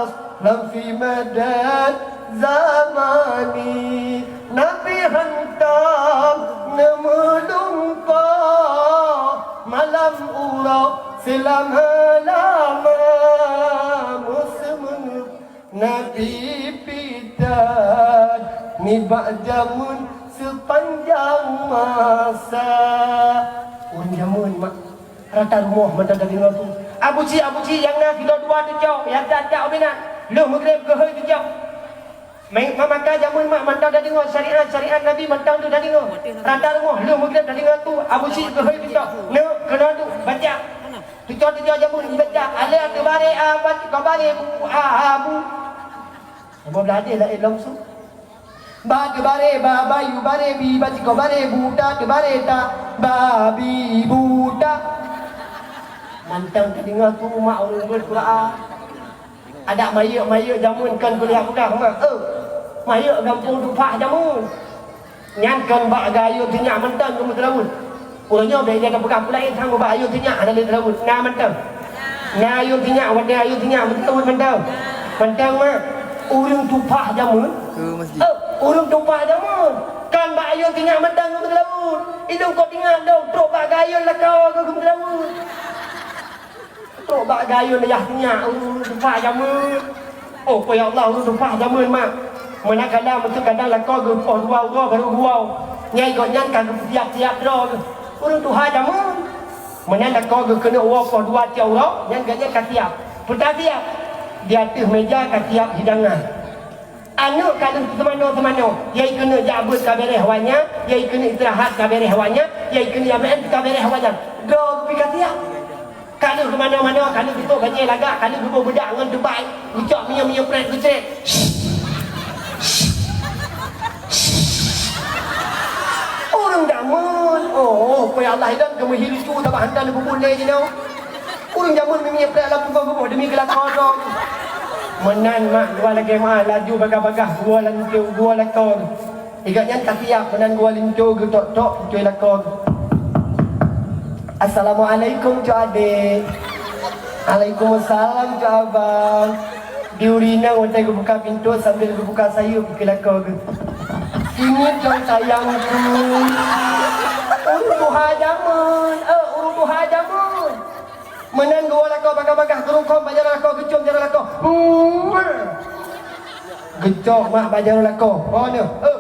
aslam fi madad zamani. Nabi hantom neumeudumpok malam uroe seulama-lama. Meuseumeung Nibak jameun seupanjang masa. Ureueng jameun, mak, rata rumoh mantong tadeungoe su, "Abusyik, abusyik, nyang na kilo dua teucok, nyang that-that ubé na, lheueh meugreb geuhôi teucok." Mai, ma-, maka jameun, mak, mantong tadeungoe syariat-syariat Nabi mantong tu tadeungoe. Rata rumoh lheueh meugreb tadeungoe su, "Abusyik geuhôi teucok." Neuk keunoe tu baca. Teucok-teucok jameun ibaca, "Alif teubaré a, ba teubaré bu, a, a, bu." Lima belas hadis laén lom su. Ba teubaré ba, ba yue baré bi, ba sikoe baré bu, ta teubaré ta, babi buta. Mantong tadeungoe su mak ureueng Quran. Adak mayeuek-mayeuek jameun kon kuliah peugah mak, eh. Mayeuek gampông tupah jameun. Nyan kon bak gayue teunyak mantong geumeuteulaweuet. Uroe nyoe bèk lé tapeugah peue laén, sang ubak ayue teunyak hana lé teulaweuet. Na mantong. Na ayue teunyak, watèe ayue teunyak meuteulaweuet mantong. Mantong, mak. Ureueng tupah jameun. Ke masjid. Eh, ureueng tupah jameun. Kon bak ayue teunyak mantong geumeuteulaweuet. Ilôn kok teuingat lôn trok bak gayue lakoe geuh geumeuteulaweuet. Trok bak gayue yah teunyak, ureueng tupah jameun. Oh, po ya Allah, ureueng tupah jameun, mak. Meunan kadang, meuteuk kadang lakoe geuh poh dua uroe barô geuwoe. Nyan gobnyan ka geupeusiap-siap droe geuh. Ureueng tuha jameun. Meunan lakoe geuh keuneuk woe poh dua tiep uroe, nyan gobnyan ka siap. Peue tasiap? Di ateueh meja ka siap hidangan. Aneuk ka lheueh seumanoe-seumanoe, yai keuneuk jak beuet ka bèrèh awaknyan, yai keuneuk istirahat ka bèrèh awaknyan, yai keuneuk jak meu'en ka bèrèh awaknyan. Droe geuh pih ka siap. Ka lheueh keu manoe-manoe, ka lheueh geutok bajèe lagak, ka lheueh geuboh beudak ngon teubai, geucok minyeuk-minyeuk prèt geucrèk. Ureueng jameun, oh, oh, po ya Allah, ilôn geumeuhi lucu, sabab hana neupeubuet lé jinoe. Ureueng jameun minyeuk prèt lam punggung geuboh demi keu lakoe droe. Meunan, mak, geuwoe lagèe meu'ah, laju bagah-bagah geuwoe lam linto, geuwoe lakoe. Igat nyan ka siap, meunan geuwoe linto geutok-tok pintô lakoe. "Assalamualaikum, Cok Adék." "Waalaikumsalam, Cok Abang." Di ureueng inong watèe geubuka pintô sambil geubuka sayeuep keu lakoe geuh. "Sini dong sayangku." Ureueng tuha jameun, eh, ureueng tuha jameun. Meunan geuwoe lakoe bagah-bagah, geurungkôm bak jaroe lakoe, geucôm jaroe lakoe. Geucok mak bak jaroe lakoe. Oh, nyoe. Eh,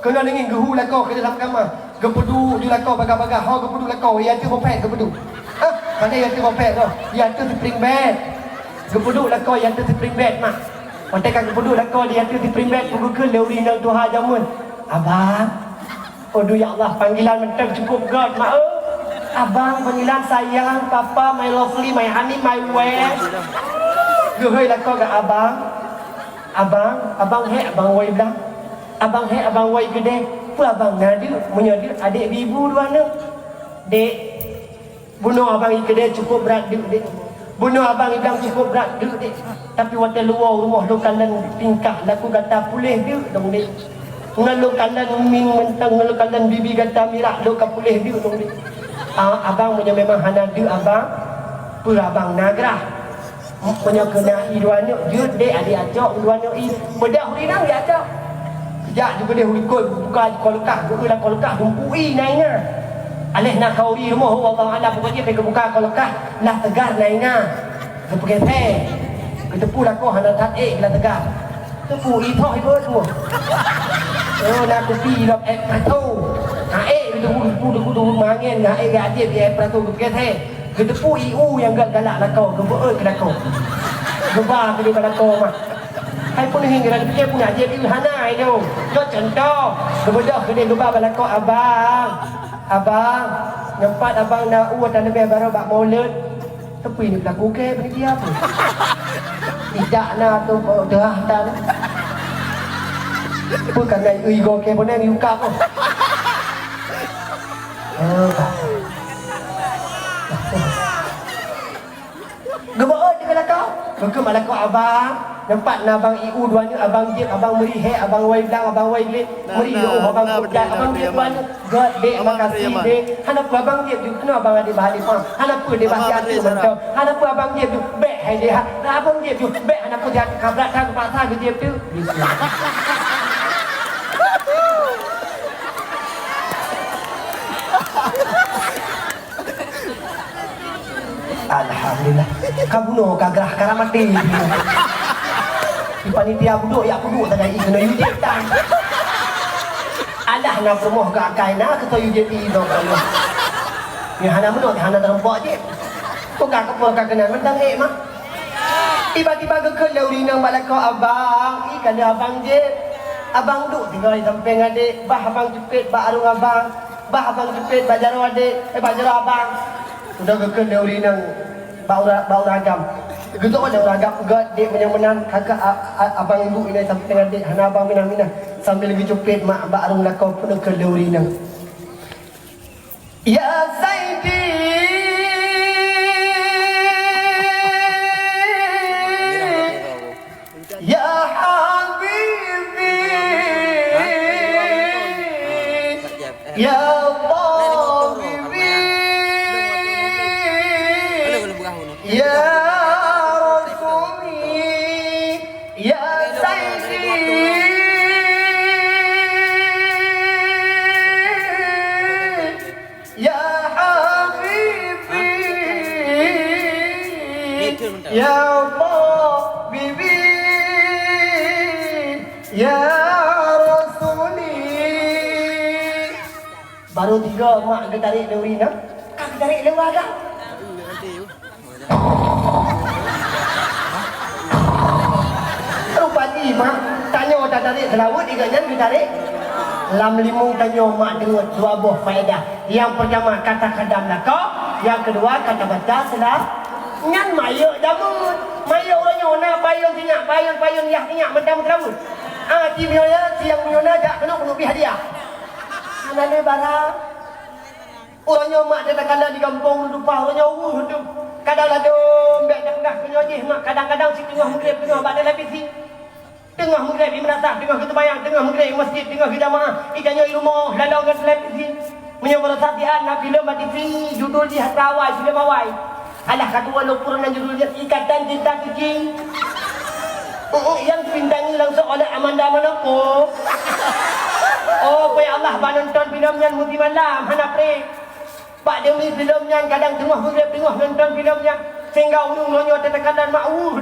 keunoe neungieng geuhu lakoe keu dalam kama. Geupeuduek ju lakoe bagah-bagah. Ho geupeuduek lakoe, i ateueh bopet geupeuduek. Eh, pane i ateueh bopet tu? I ateueh spring bed. Geupeuduek lakoe i ateueh spring bed, mak. Watèe ka geupeuduek lakoe di ateueh spring bed, peue geukheun lé ureueng inong tuha jameun, "Abang." Aduh, ya Allah, panggilan mantong cukup göt, mak, eh. Abang, panggilan sayang, papa, my lovely, my honey, my way. Geuhôi lakoe keu abang. Abang, abang hék abang woe i blang. Abang hék abang woe i keudè. Peue abang na deuk? Meunyoe deuk, adék bri bu dua aneuk. Dek, bunoe abang i keudè cukup brat deuk, Dek. Bunoe abang i blang cukup brat deuk, Dek. Tapi watèe lôn woe u rumoh lôn kalon tingkah laku gata puléh deuk dong, Dek. Ngon lôn kalon mieng mantong, ngon lôn kalon bibi gata mirah, lôn ka puléh deuk dong, Dek. Ah, abang meunyoe memang hana deuk abang, peue abang na grah? Meunyoe keu na i dua aneuk, jeuet, Dek, adék acok dua aneuk i. Beudôh ureueng inong jak acok. Jak ju keudeh u likot, buka lakoe leukah, geueu lakoe leukah, dumpeue i na i na. Aléh na khauri rumoh, wallahu a'lam, pokok jih bèk geubuka lakoe leukah, lah teugar na i na. Geupeugèt thèe. Geuteupeue lakoe hana that ék, lah teugar. Teupeue i thoh i beuet rumoh. Oh, na kupi lom espresso. Ha ék geuteupeue, geuteupeue, geuteupeue, geuteupeue mangèn, ha ék geuadéb di espresso, geupeugèt thèe. Geuteupeue i u nyang göt galak lakoe, geubeuet keu lakoe. Geuba keu di bak lakoe mak. Hai peuneulheueh, geura geupike pun ajaéb hana, hai nyoe. Nyoe cuntoh, geubeudôh keudeh geuba bak lakoe, "Abang, abang, nyoe pat abang na u ata leubeh barô bak Maulud." Tapi ni pelaku ke panitia apa? Tidak na tu, oh, dah dah. Apa kan nak ui go ke pun ni ukap. Oh, tak. Geubeuet di keu lakoe. Geukheun bak lakoe, "Abang, nyoe pat na abang i u dua aneuk, abang jieb, abang meuri hék, abang woe blang, abang woe gleh, meuri yoh, abang peudak, abang jieb dua aneuk." "Göt, Dek, makasih, Dek." "Hana peue, abang jieb ju." "Keunoe abang adék bah adék pam." "Hana peue, Dek, bah siat tu mantong." "Hana peue, abang jieb ju." "Bèk hai, Dek, ha, abang jieb ju." "Bèk, hana peue, siat kabrat that geupaksa geujieb tu." Alhamdulillah. Ka bunoe ka grah, ka maté. Di panitia budok, yak budok sagai i keunoe yue jieb tan. Dah na peurumoh geuakai na keu soe U J P dong Allah. Nyan hana meunoe, hana teurumpok jih. Buka keupeue ka keunan mantong ék mah. Tiba-tiba geukheun lé ureueng inong bak lakoe, "Abang, ih ka lheueh abang jép. Abang duek tinggai sampéng adék, bah abang cupet bak arung abang, bah abang cupet bak jaroe adék, eh, bak jaroe abang." Udah geukheun lé ureueng inong bak ureueng, bak ureueng agam. Geudok lé ureueng agam, "Göt, dék, meunyoe meunan, kakak a-, a-, abang ibu inai sampéng adék, hana abang minah-minah." Sambil geucupet mak bak arung lakoe peuneukheun lé ureueng inong. Ya Saidi, ya Habibi, ya Tabibi, ya Rasuli, ya Saidi, ya Habibi, ya Tabibi, ya Rasuli. Baru tiga mak geutarek lé ureueng inong, ka geutarek lé ureueng agam. Rupati mak, tanyoe tatarek seulaweuet, iga nyan geutarek. Lam limong tanyoe mak deungon dua boh faedah. Nyang peurtama ka takadam lakoe, nyang keudua ka tabaca seula-, nyan mayok jameun. Mayok uroe nyoe na payong sinyak, payong-payong yah sinyak mantong meuteuraweut. Ah, ci meunyoe na, ci nyang meunyoe na jak keunoe keuneuk bri hadiah. Hana lé barang. Uroe nyoe mak teuh takalon di gampông Leutupa, uroe nyoe weueh teuh. Kadang ladôm bèk teupeugah keu nyoe jih mak, kadang-kadang cit teungoh meugreb teungoh bak televisi. Teungoh meugreb di meunasah, teungoh geuseumayang, teungoh meugreb di meuseujid, teungoh geujamaah, i tanyoe i rumoh lalong ngon televisi. Meunyoe baroesa siat na filem bak T V, judul jih atra awai, filem awai. Alah ka tuwoe lôn peurunoe judul jih Ikatan Cinta Suci. Heeh, nyang geubintangi langsung oleh Amanda Manopo. Oh, pai Allah bak nonton filem nyan meusimalam, hana preh. Bak demi filem nyan kadang teungoh meugreb teungoh nonton filem nyan. Sehingga ureueng nyoe teuka dan mak, uh,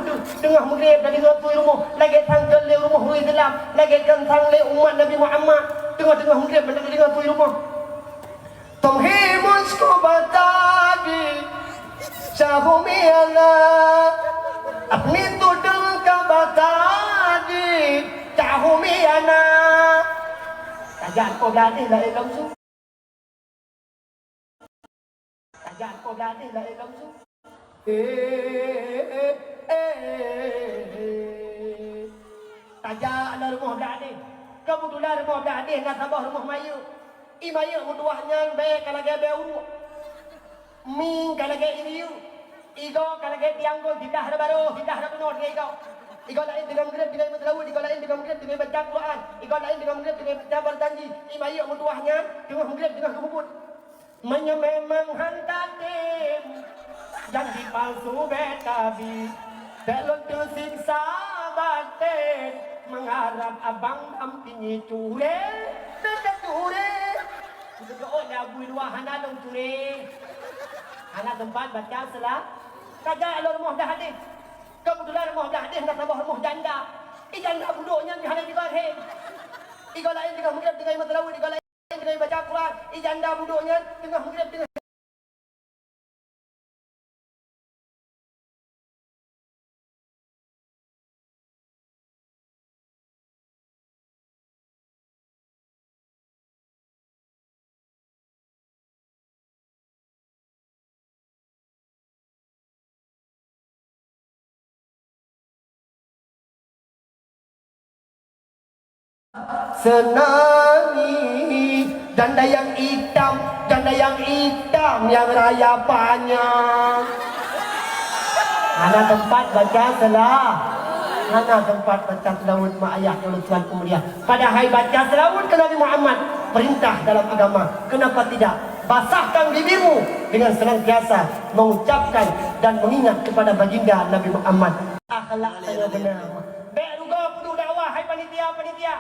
teungoh meugreb dan deungoe tui rumoh, lagèe sangkeul lé rumoh ureueng Islam, lagèe keunsang lé umat Nabi Muhammad, teungoh-teungoh meugreb dan deungoe tui rumoh. Tom hi musko batadi, sahumi ana, apni tudeng ka batadi, sahumi ana. Tajak ko gadih laén langsung. Tajak ko gadih laén langsung. Eh, eh, eh, eh. Tajak lé rumoh gadih. Keubeutulan rumoh gadih na saboh rumoh mayeuek. I mayeuek meutuwah nyan bèe ka lagèe bèe uruek. Mieng ka lagèe i riyuek. Igoe ka lagèe tiang gol, sindah na barô, sindah na bunoe lagèe igoe. Igoe laén teungoh meugreb teungoh meuseulaweuet, igoe laén teungoh meugreb teungoh baca Quran, igoe laén teungoh meugreb teungoh baca berjanji. I mayeuek meutuwah nyan teungoh meugreb teungoh geupeubuet. Meunyoe memang han tatem, janji palsu bèk tabi, bèk lôn teusiksa batén, mengharap abang dampingi curé, bèk tacuré. Keuteuk lé Abu Ilwa hana lôn curé. Hana teumpat baca seula-, tajak lé rumoh gadih. Keubeutulan rumoh gadih na saboh rumoh janda. I janda budok nyan hana jigoe rheng. Igoe laén teungoh meugreb teungoh meuseulaweuet, igoe laén teungoh baca Quran, i janda budok nyan teungoh meugreb teungoh Seunangi janda nyang itam, janda nyang itam nyang raya panyang. Hana teumpat baca seula-, hana teumpat baca seulaweuet mak ayah ulôn tuan peumulia. Padahai baca seulaweuet keu Nabi Muhammad, perintah dalam agama. Kenapa tidak? Basahkan bibirmu dengan senantiasa mengucapkan dan mengingat kepada baginda Nabi Muhammad. Akhlak tanyoe beuna. Bèk rugoe peuduek dakwah, hai panitia-panitia.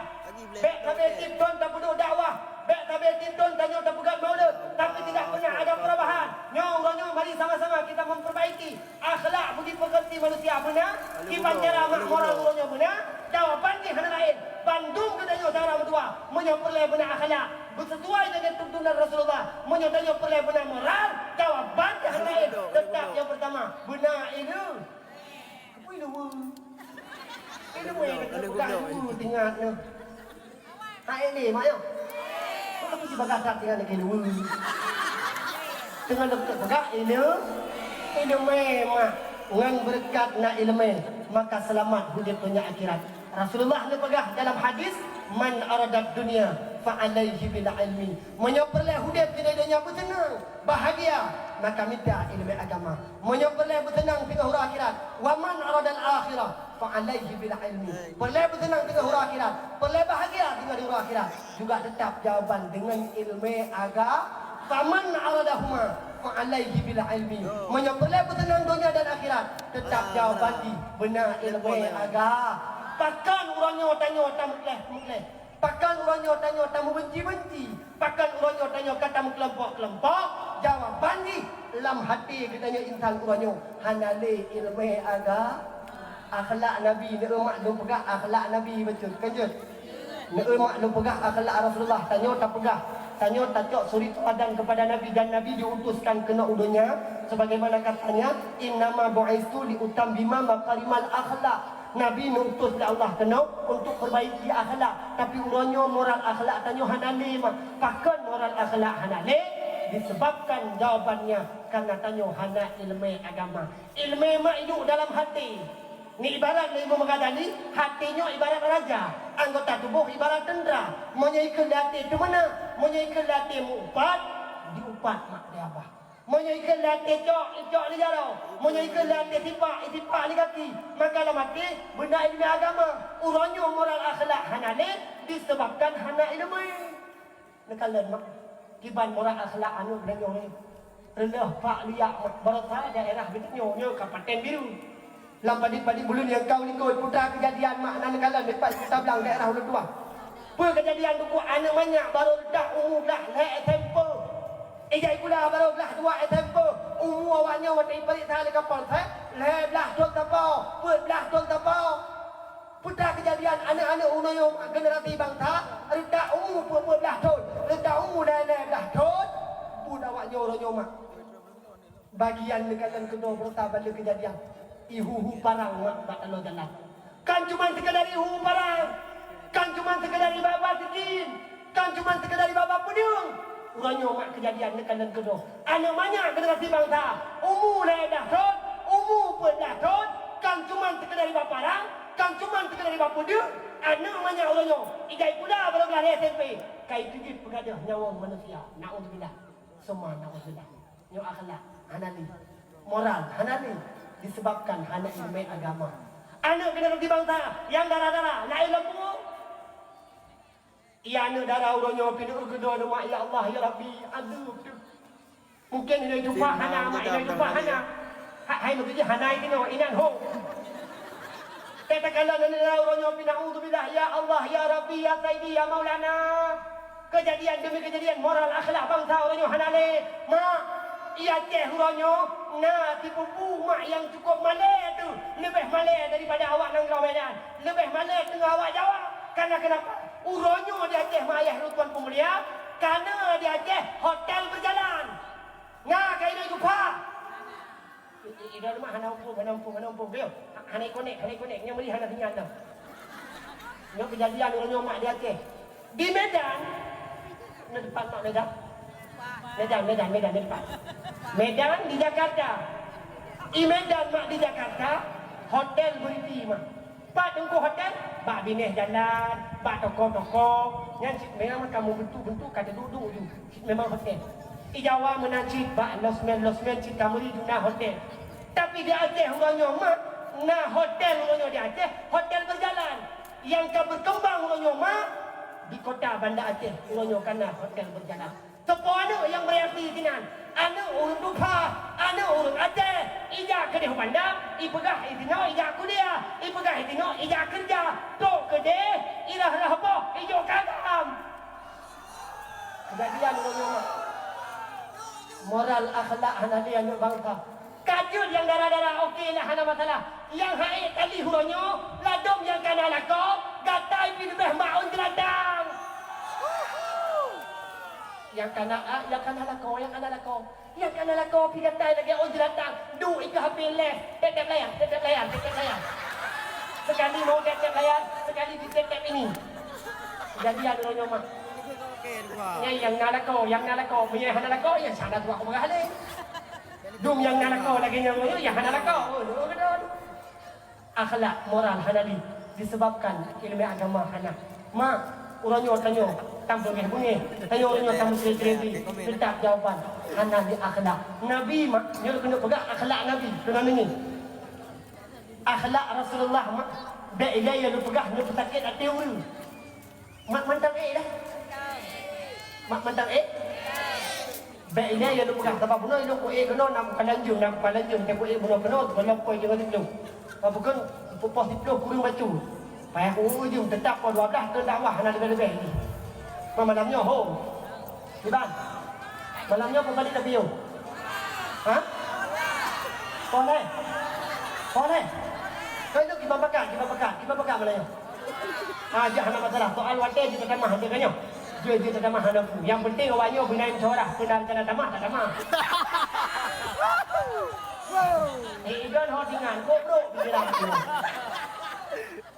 Bèk sabe tiep thon tapeuduek dakwah. Bèk sabe tiep thon tanyoe tapeugöt maulud, tapi tidak pernah ada perubahan. Nyoe uroe nyoe mari sama-sama kita memperbaiki akhlak budi pekerti manusia beuna, kiban cara mak moral uroe nyoe beuna. Jawaban jih hana laén, bandum geutanyoe Cara meutuah, meunyoe peureulèe beuna akhlak, beuseusuai dengan tuntunan Rasulullah. Meunyoe tanyoe peureulèe beuna moral, jawaban nyang laén tetap nyang pertama, beuna ileu-, apa ileu-, ileu-, ileu-, ileu-, ileu-, tingkat nyoe. Hai ni, mak yo. Kok aku sibak gasak tingkat lagi ileu-? Dengan doktor peugah ileu-, ileu-, mak. Ngon beureukat na ileu-, maka seulamat udép donya akhirat. Rasulullah neupeugah dalam hadis, "Man aradad dunya fa alaihi bil ilmi." Meunyoe peureulèe udép di donya beuseunang, bahagia, maka mita ileumèe agama. Meunyoe peureulèe beuseunang teungoh uroe akhirat, "Wa man aradal akhirah fa alaihi bil ilmi." Peureulèe beuseunang teungoh uroe akhirat, peureulèe bahagia teungoh di uroe akhirat, juga teutap jawaban deungon ileumèe aga-, "Faman aradahuma fa alaihi bil ilmi." Meunyoe peureulèe beuseunang donya dan akhirat, teutap jawaban jih beuna ileumèe aga-. Pakon uroe nyoe tanyoe tameukleh-meukleh? Pakon uroe nyoe tanyoe tameubenci-benci? Pakon uroe nyoe tanyoe ka tameukelompok-kelompok? Jawaban jih, lam até geutanyoe insan uroe nyoe hana lé ileumèe aga-, akhlak Nabi. Neueu mak lôn peugah akhlak Nabi beutôi, kan jeuet? Neueu mak lôn peugah akhlak Rasulullah. Tanyoe tapeugah, tanyoe tacok suri teuladan keupada Nabi, dan Nabi diutuskan keunoe u donya sebagaimana katanya, "Innama bu'istu li utammima makarimal akhlak." Nabi neuutus lé Allah keunoe untuk perbaiki akhlak, tapi uroe nyoe moral akhlak tanyoe hana lé, mak. Pakon moral akhlak hana lé? Disebabkan jawabannya karena tanyoe hana ileumèe agama. Ileumèe mak iduek dalam até. Ni ibarat lé Imam Ghazali, até nyoe ibarat raja, anggota tuboh ibarat tentara. Meunyoe ikheun lé até teumeunang, meunyoe ikheun lé até meu-upat, diupat mak lé abah. Meunyoe ikheun lé até cok, icok lé jaroe. Meunyoe ikheun lé até sipak, isipak lé gaki. Maka lam até beuna ileumèe agama. Uroe nyoe moral akhlak hana lé, disebabkan hana ileumèe. Neukalon mak, kiban moral akhlak aneuk geutanyoe nyoe. Reuloh pak liak mak, baroesa daerah geutanyoe nyoe Kabupaten Bireuen. Lam padum-padum buleuen nyang ka u likot, peue teuma keujadian mak, na neukalon dipat Kuta Blang daerah ulôn tuha. Peue keujadian teungku, aneuk manyak barô reudah umu blah lhèe S M P. Ijak sikula barô blah dua S M P. Umu awaknyoe watèe ipareksa lé Kapolsek, lhèe blah thôn sapo, peuet blah thôn sapo. Peue teuma keujadian aneuk-aneuk uroe nyoe generasi bansa, reudah umu peuet-peuet blah thôn, reudah umu lhèe-lhèe blah thôn, buet awaknyoe uroe nyoe mak. Bagian neukalon keudroe beureuta bak lheueh keujadian, ihu-hu parang mak bak taloe jalan. Kan cuma sekadar ihu-hu parang, kan cuma sekadar iba-iba sikin, kan cuma sekadar iba-iba peudeueng. Uroe nyoe mak keujadian neukalon keudroe. Aneuk manyak generasi bansa, umu lhèe blah thôn, umu peuet blah thôn, kan cuma sekadar iba parang, kan cuma sekadar iba peudeueng. Aneuk manyak uroe nyoe, ijak sikula barô blah lhèe S M P, ka iteujeuet peugadôh nyawöng manusia. Naudzubillah. Summa naudzubillah. Nyoe akhlak hana lé, moral hana lé, disebabkan hana ileumèe agama. Aneuk generasi bansa nyang dara-dara, na ileumu. Iya aneuk dara uroe nyoe pineuk geudoa, "Ya Allah, ya Rabbi, aduh, aduh." Mungkin inong tuha hana, mak inong tuha hana. Hai, hai, meukeujih hana itu nyoe, inan ho. Tatakalon aneuk dara uroe nyoe pih, "Naudzubillah, ya Allah, ya Rabbi, ya Saidi, ya Maulana." Keujadian demi keujadian, moral akhlak bansa uroe nyoe hana lé. Mak, i Aceh uroe nyoe na sipupu mak nyang cukup malèe teuh, leubeh malèe daripada awak nanggroe Medan, leubeh malèe teungoh awak Jawa. Karena kenapa? Uroe nyoe di Aceh, mak ayah lôn tuan peumulia, karena di Aceh hotel berjalan. Na ka inong tuha? I, i, i, dalam rumah hana muphom, hana muphom, hana muphom. Beuh, ha-, hana ikonek, hana ikonek. Nyang meuri hana sinyal dah. Nyoe keujadian uroe nyoe mak di Aceh. Di Medan, na dipat mak Medan? Medan, Medan, Medan, na dipat. Medan di Jakarta. I Medan mak di Jakarta, hotel berisi mak. Pat teungku hotel? Bak binéh jalan, bak toko-toko. Nyan cit memang kamoe bentuk-bentuk ka teuduek-duek ju. Cit memang hotel. I Jawa meunan cit bak losmen-losmen cit ka meuri ju na hotel. Tapi di Aceh uroe nyoe mak, na hotel uroe nyoe di Aceh, hotel berjalan. Nyang ka berkembang uroe nyoe mak, di kota Banda Aceh uroe nyoe ka na hotel berjalan. Soe po aneuk nyang bereaksi sinan? Aneuk ureueng tuha, aneuk ureueng Aceh. Ijak keudeh u Banda, ipeugah i sinoe ijak kuliah, ipeugah i sinoe ijak keureuja. Trok keudeh, irhah-rhah boh, ijok kagam. Keujadian uroe nyoe mak. Moral akhlak hana lé aneuk bansa. Ka jeuet nyang dara-dara, oke lah, hana masalah. Nyang ha'ék tali uroe nyoe, ladôm nyang ka na lakoe, Gatai pih leubeh mak ôn jeulatang. Nyang kana, ah, nyang kana lakoe, nyang kana lakoe. Nyang kana lakoe pih gatai lagèe ôn jeulatang. Duek ikeue H P leh. Tep-tep layar, tep-tep layar, tep-tep layar. Sekali mau tep-tep layar, sekali di tep-tep ini. Jadi anu nyoe mah. Nyang, nyang na lakoe, nyang na lakoe. Meunyoe hana lakoe, ya sana tuak peugah lé. Dum nyang na lakoe lagèe nyoe, ya hana lakoe. Oh, nyoe keudroe. Akhlak moral hana di, disebabkan ileumèe agama hana. Mak, uroe nyoe tanyoe tam beungèh-beungèh, tanyoe uroe nyoe tam meuseri-seri, teutap jawaban hana di akhlak. Nabi mak, nyoe keuneuk peugah akhlak Nabi, keuneuk nyoe. Akhlak Rasulullah mak, bèk ilèe nyang lôn peugah nyoe peusakét até ureueng. Mak mantong ék dah? Mak mantong ék? Bèk ilèe nyang lôn peugah, sabab bunoe ilôn ku ék keunoe, na kukalanjong, na kukalanjong, teuh ku ék bunoe keunoe, gohlom poi deungon siplôh. Apa bukon, peupoh siplôh kureueng bacut. Payah ku ureueng jeuem, teutap poh dua blah, keu dakwah hana leubeh-leubeh jih. Peumalam nyoe, ho. Iban. Malam nyoe peubali tapi yo. Ha? Poh lhèe? Poh lhèe? Keu nyoe kiban pakat, kiban pakat, kiban pakat malam nyoe. Ah, jak hana masalah. Soal watèe jeuet tatamah, jeuet ka nyoe. Jeuet, jeuet tatamah hana peue. Nyang penting awak nyoe beuna musyawarah, beuna rencana tamah, tak tamah. Eh, idon ho tingan, goblok pikiran tu.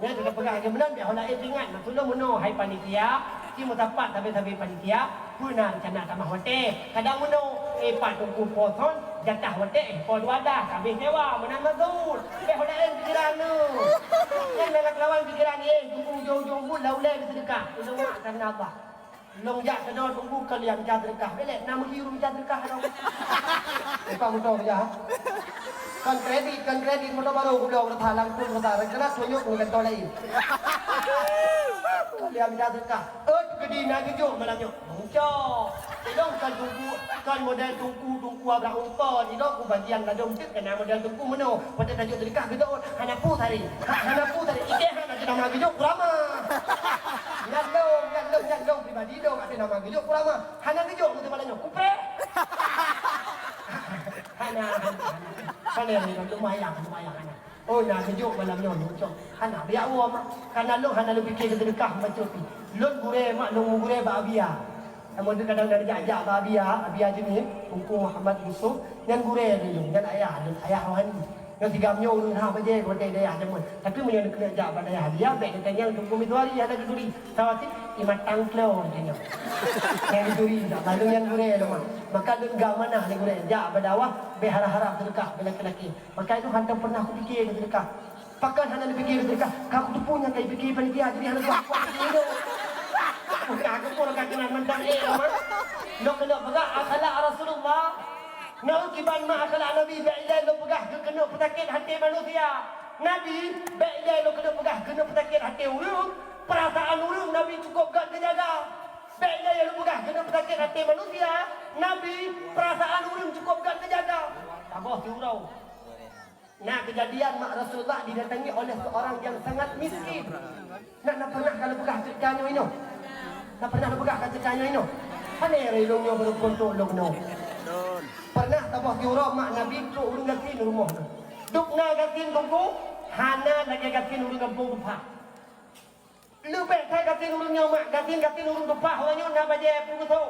Nyan teuka peugah lagèe meunan, biar hana éh teuingat. Maksud lôn meunoe hai panitia, ci meusapat sabe-sabe panitia, peue na rencana tamah watèe. Kadang meunoe, eh, pat teungku po thon, jatah watèe, eh, po dua dah, habéh sewa, meunan maksud. Biar hana éh pikiran tu. Nyan lam keulawan pikiran, eh, teungku ujong-ujong buet lam ulèe beuseudeukah. Ulôn mak karena Allah. Lôn jak keunoe teungku kon lé mita seudeukah. Bèk lé, na meuhi ureueng mita seudeukah lom. Buka moto meuja. Kon kredit, kon kredit, moto barô gubloe rata langsung rata. Rencana tunyok ngon kantô laén. Kon lé mita seudeukah. Ôt keudi na geujok malam nyoe. Muncok. Ilôn kon teungku, kon model teungku, teungku ablah umpon. Ilôn ku bagian ladôm teuk keunan model teungku meunoe. Watèe tajok seudeukah geudok, hana peue tari. Ha, hana peue tari. Ikèh hana teuh nama geujok kurama. Nyan lôn, nyan lôn, nyan lôn pribadi lôn hana teuh nama geujok kurama. Hana geujok meuteumé nyoe, kupreh. Hana, hana, hana. Hana, hana, lumayan, lumayan, hana. Oh, na geujok malam nyoe, lucu. Hana, biar awak mah. Karena lôn hana lôn pikir keu seudeukah bacut pih. Lôn gurèe mak, lôn meugurèe bak Abia. Kamoe tu kadang dari jak-jak bak Abia, Abia Jeunieb, Teungku Muhammad Yusuf, nyan gurèe lôn, nyan ayah lôn, ayah rohani. Nyoe sigam nyoe ureueng hah bajèe watèe dayah jameun. Tapi meunyoe neukeuneuk jak bak dayah Abia, bèk neutanyong Teungku Mizwari hana geuturi. Sawa cit, imat tangklo neutanyong. Hana geuturi, tak lalu nyan gurèe lôn mah. Maka lôn gam manah lé gurèe, jak bak dakwah, bèk harap-harap seudeukah bak laki-laki. Maka itu hantom pernah kupikir seudeukah. Pakon hana lôn pikir seudeukah? Ka kuteupeu nyang ka ipikir panitia, jadi hana kuat-kuat lé lôn. Bukan aku pun ka keunan mantong, eh, lôn mah. Lôn keuneuk peugah akhlak Rasulullah. Nyoe kiban mak akhlak Nabi, bèk ilèe lôn peugah keu keuneuk peusakét até manusia. Nabi, bèk ilèe lôn keuneuk peugah keuneuk peusakét até ureueng, peurasaan ureueng Nabi cukôp gèt geujaga. Bèk ilèe lôn peugah keuneuk peusakét até manusia, Nabi, peurasaan ureueng cukôp gèt geujaga. Saboh siuroe. Na keujadian mak Rasulullah didatangi oleh seorang yang sangat miskin. Na, na pernah ka lôn peugah ceurita nyoe inoe? Na pernah lôn peugah ka ceurita nyoe inoe? Pane rhoi lôn nyoe baru peuntôk lôn nyoe. Pernah saboh siuroe mak Nabi trok ureueng gasien rumoh nyoe. Dum na gasien teungku, hana lagèe gasien ureueng gampông teupah. Leubeh that gasien ureueng nyoe mak, gasien-gasien ureueng teupah awak nyoe na bajèe peurusoe.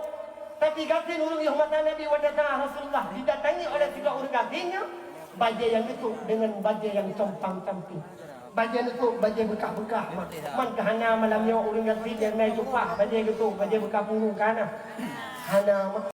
Tapi gasien ureueng yoh masa Nabi watèe saat Rasulullah didatangi oleh sidroe ureueng gasien nyoe, bajèe nyang geusôk deungon bajèe nyang compang-camping. Bajèe neusôk, bajèe beukah-beukah mak. Man ka hana malam nyoe ureueng gasien nyang na teupah bajèe geusôk, bajèe beukah punggung ka hana. Hana mak.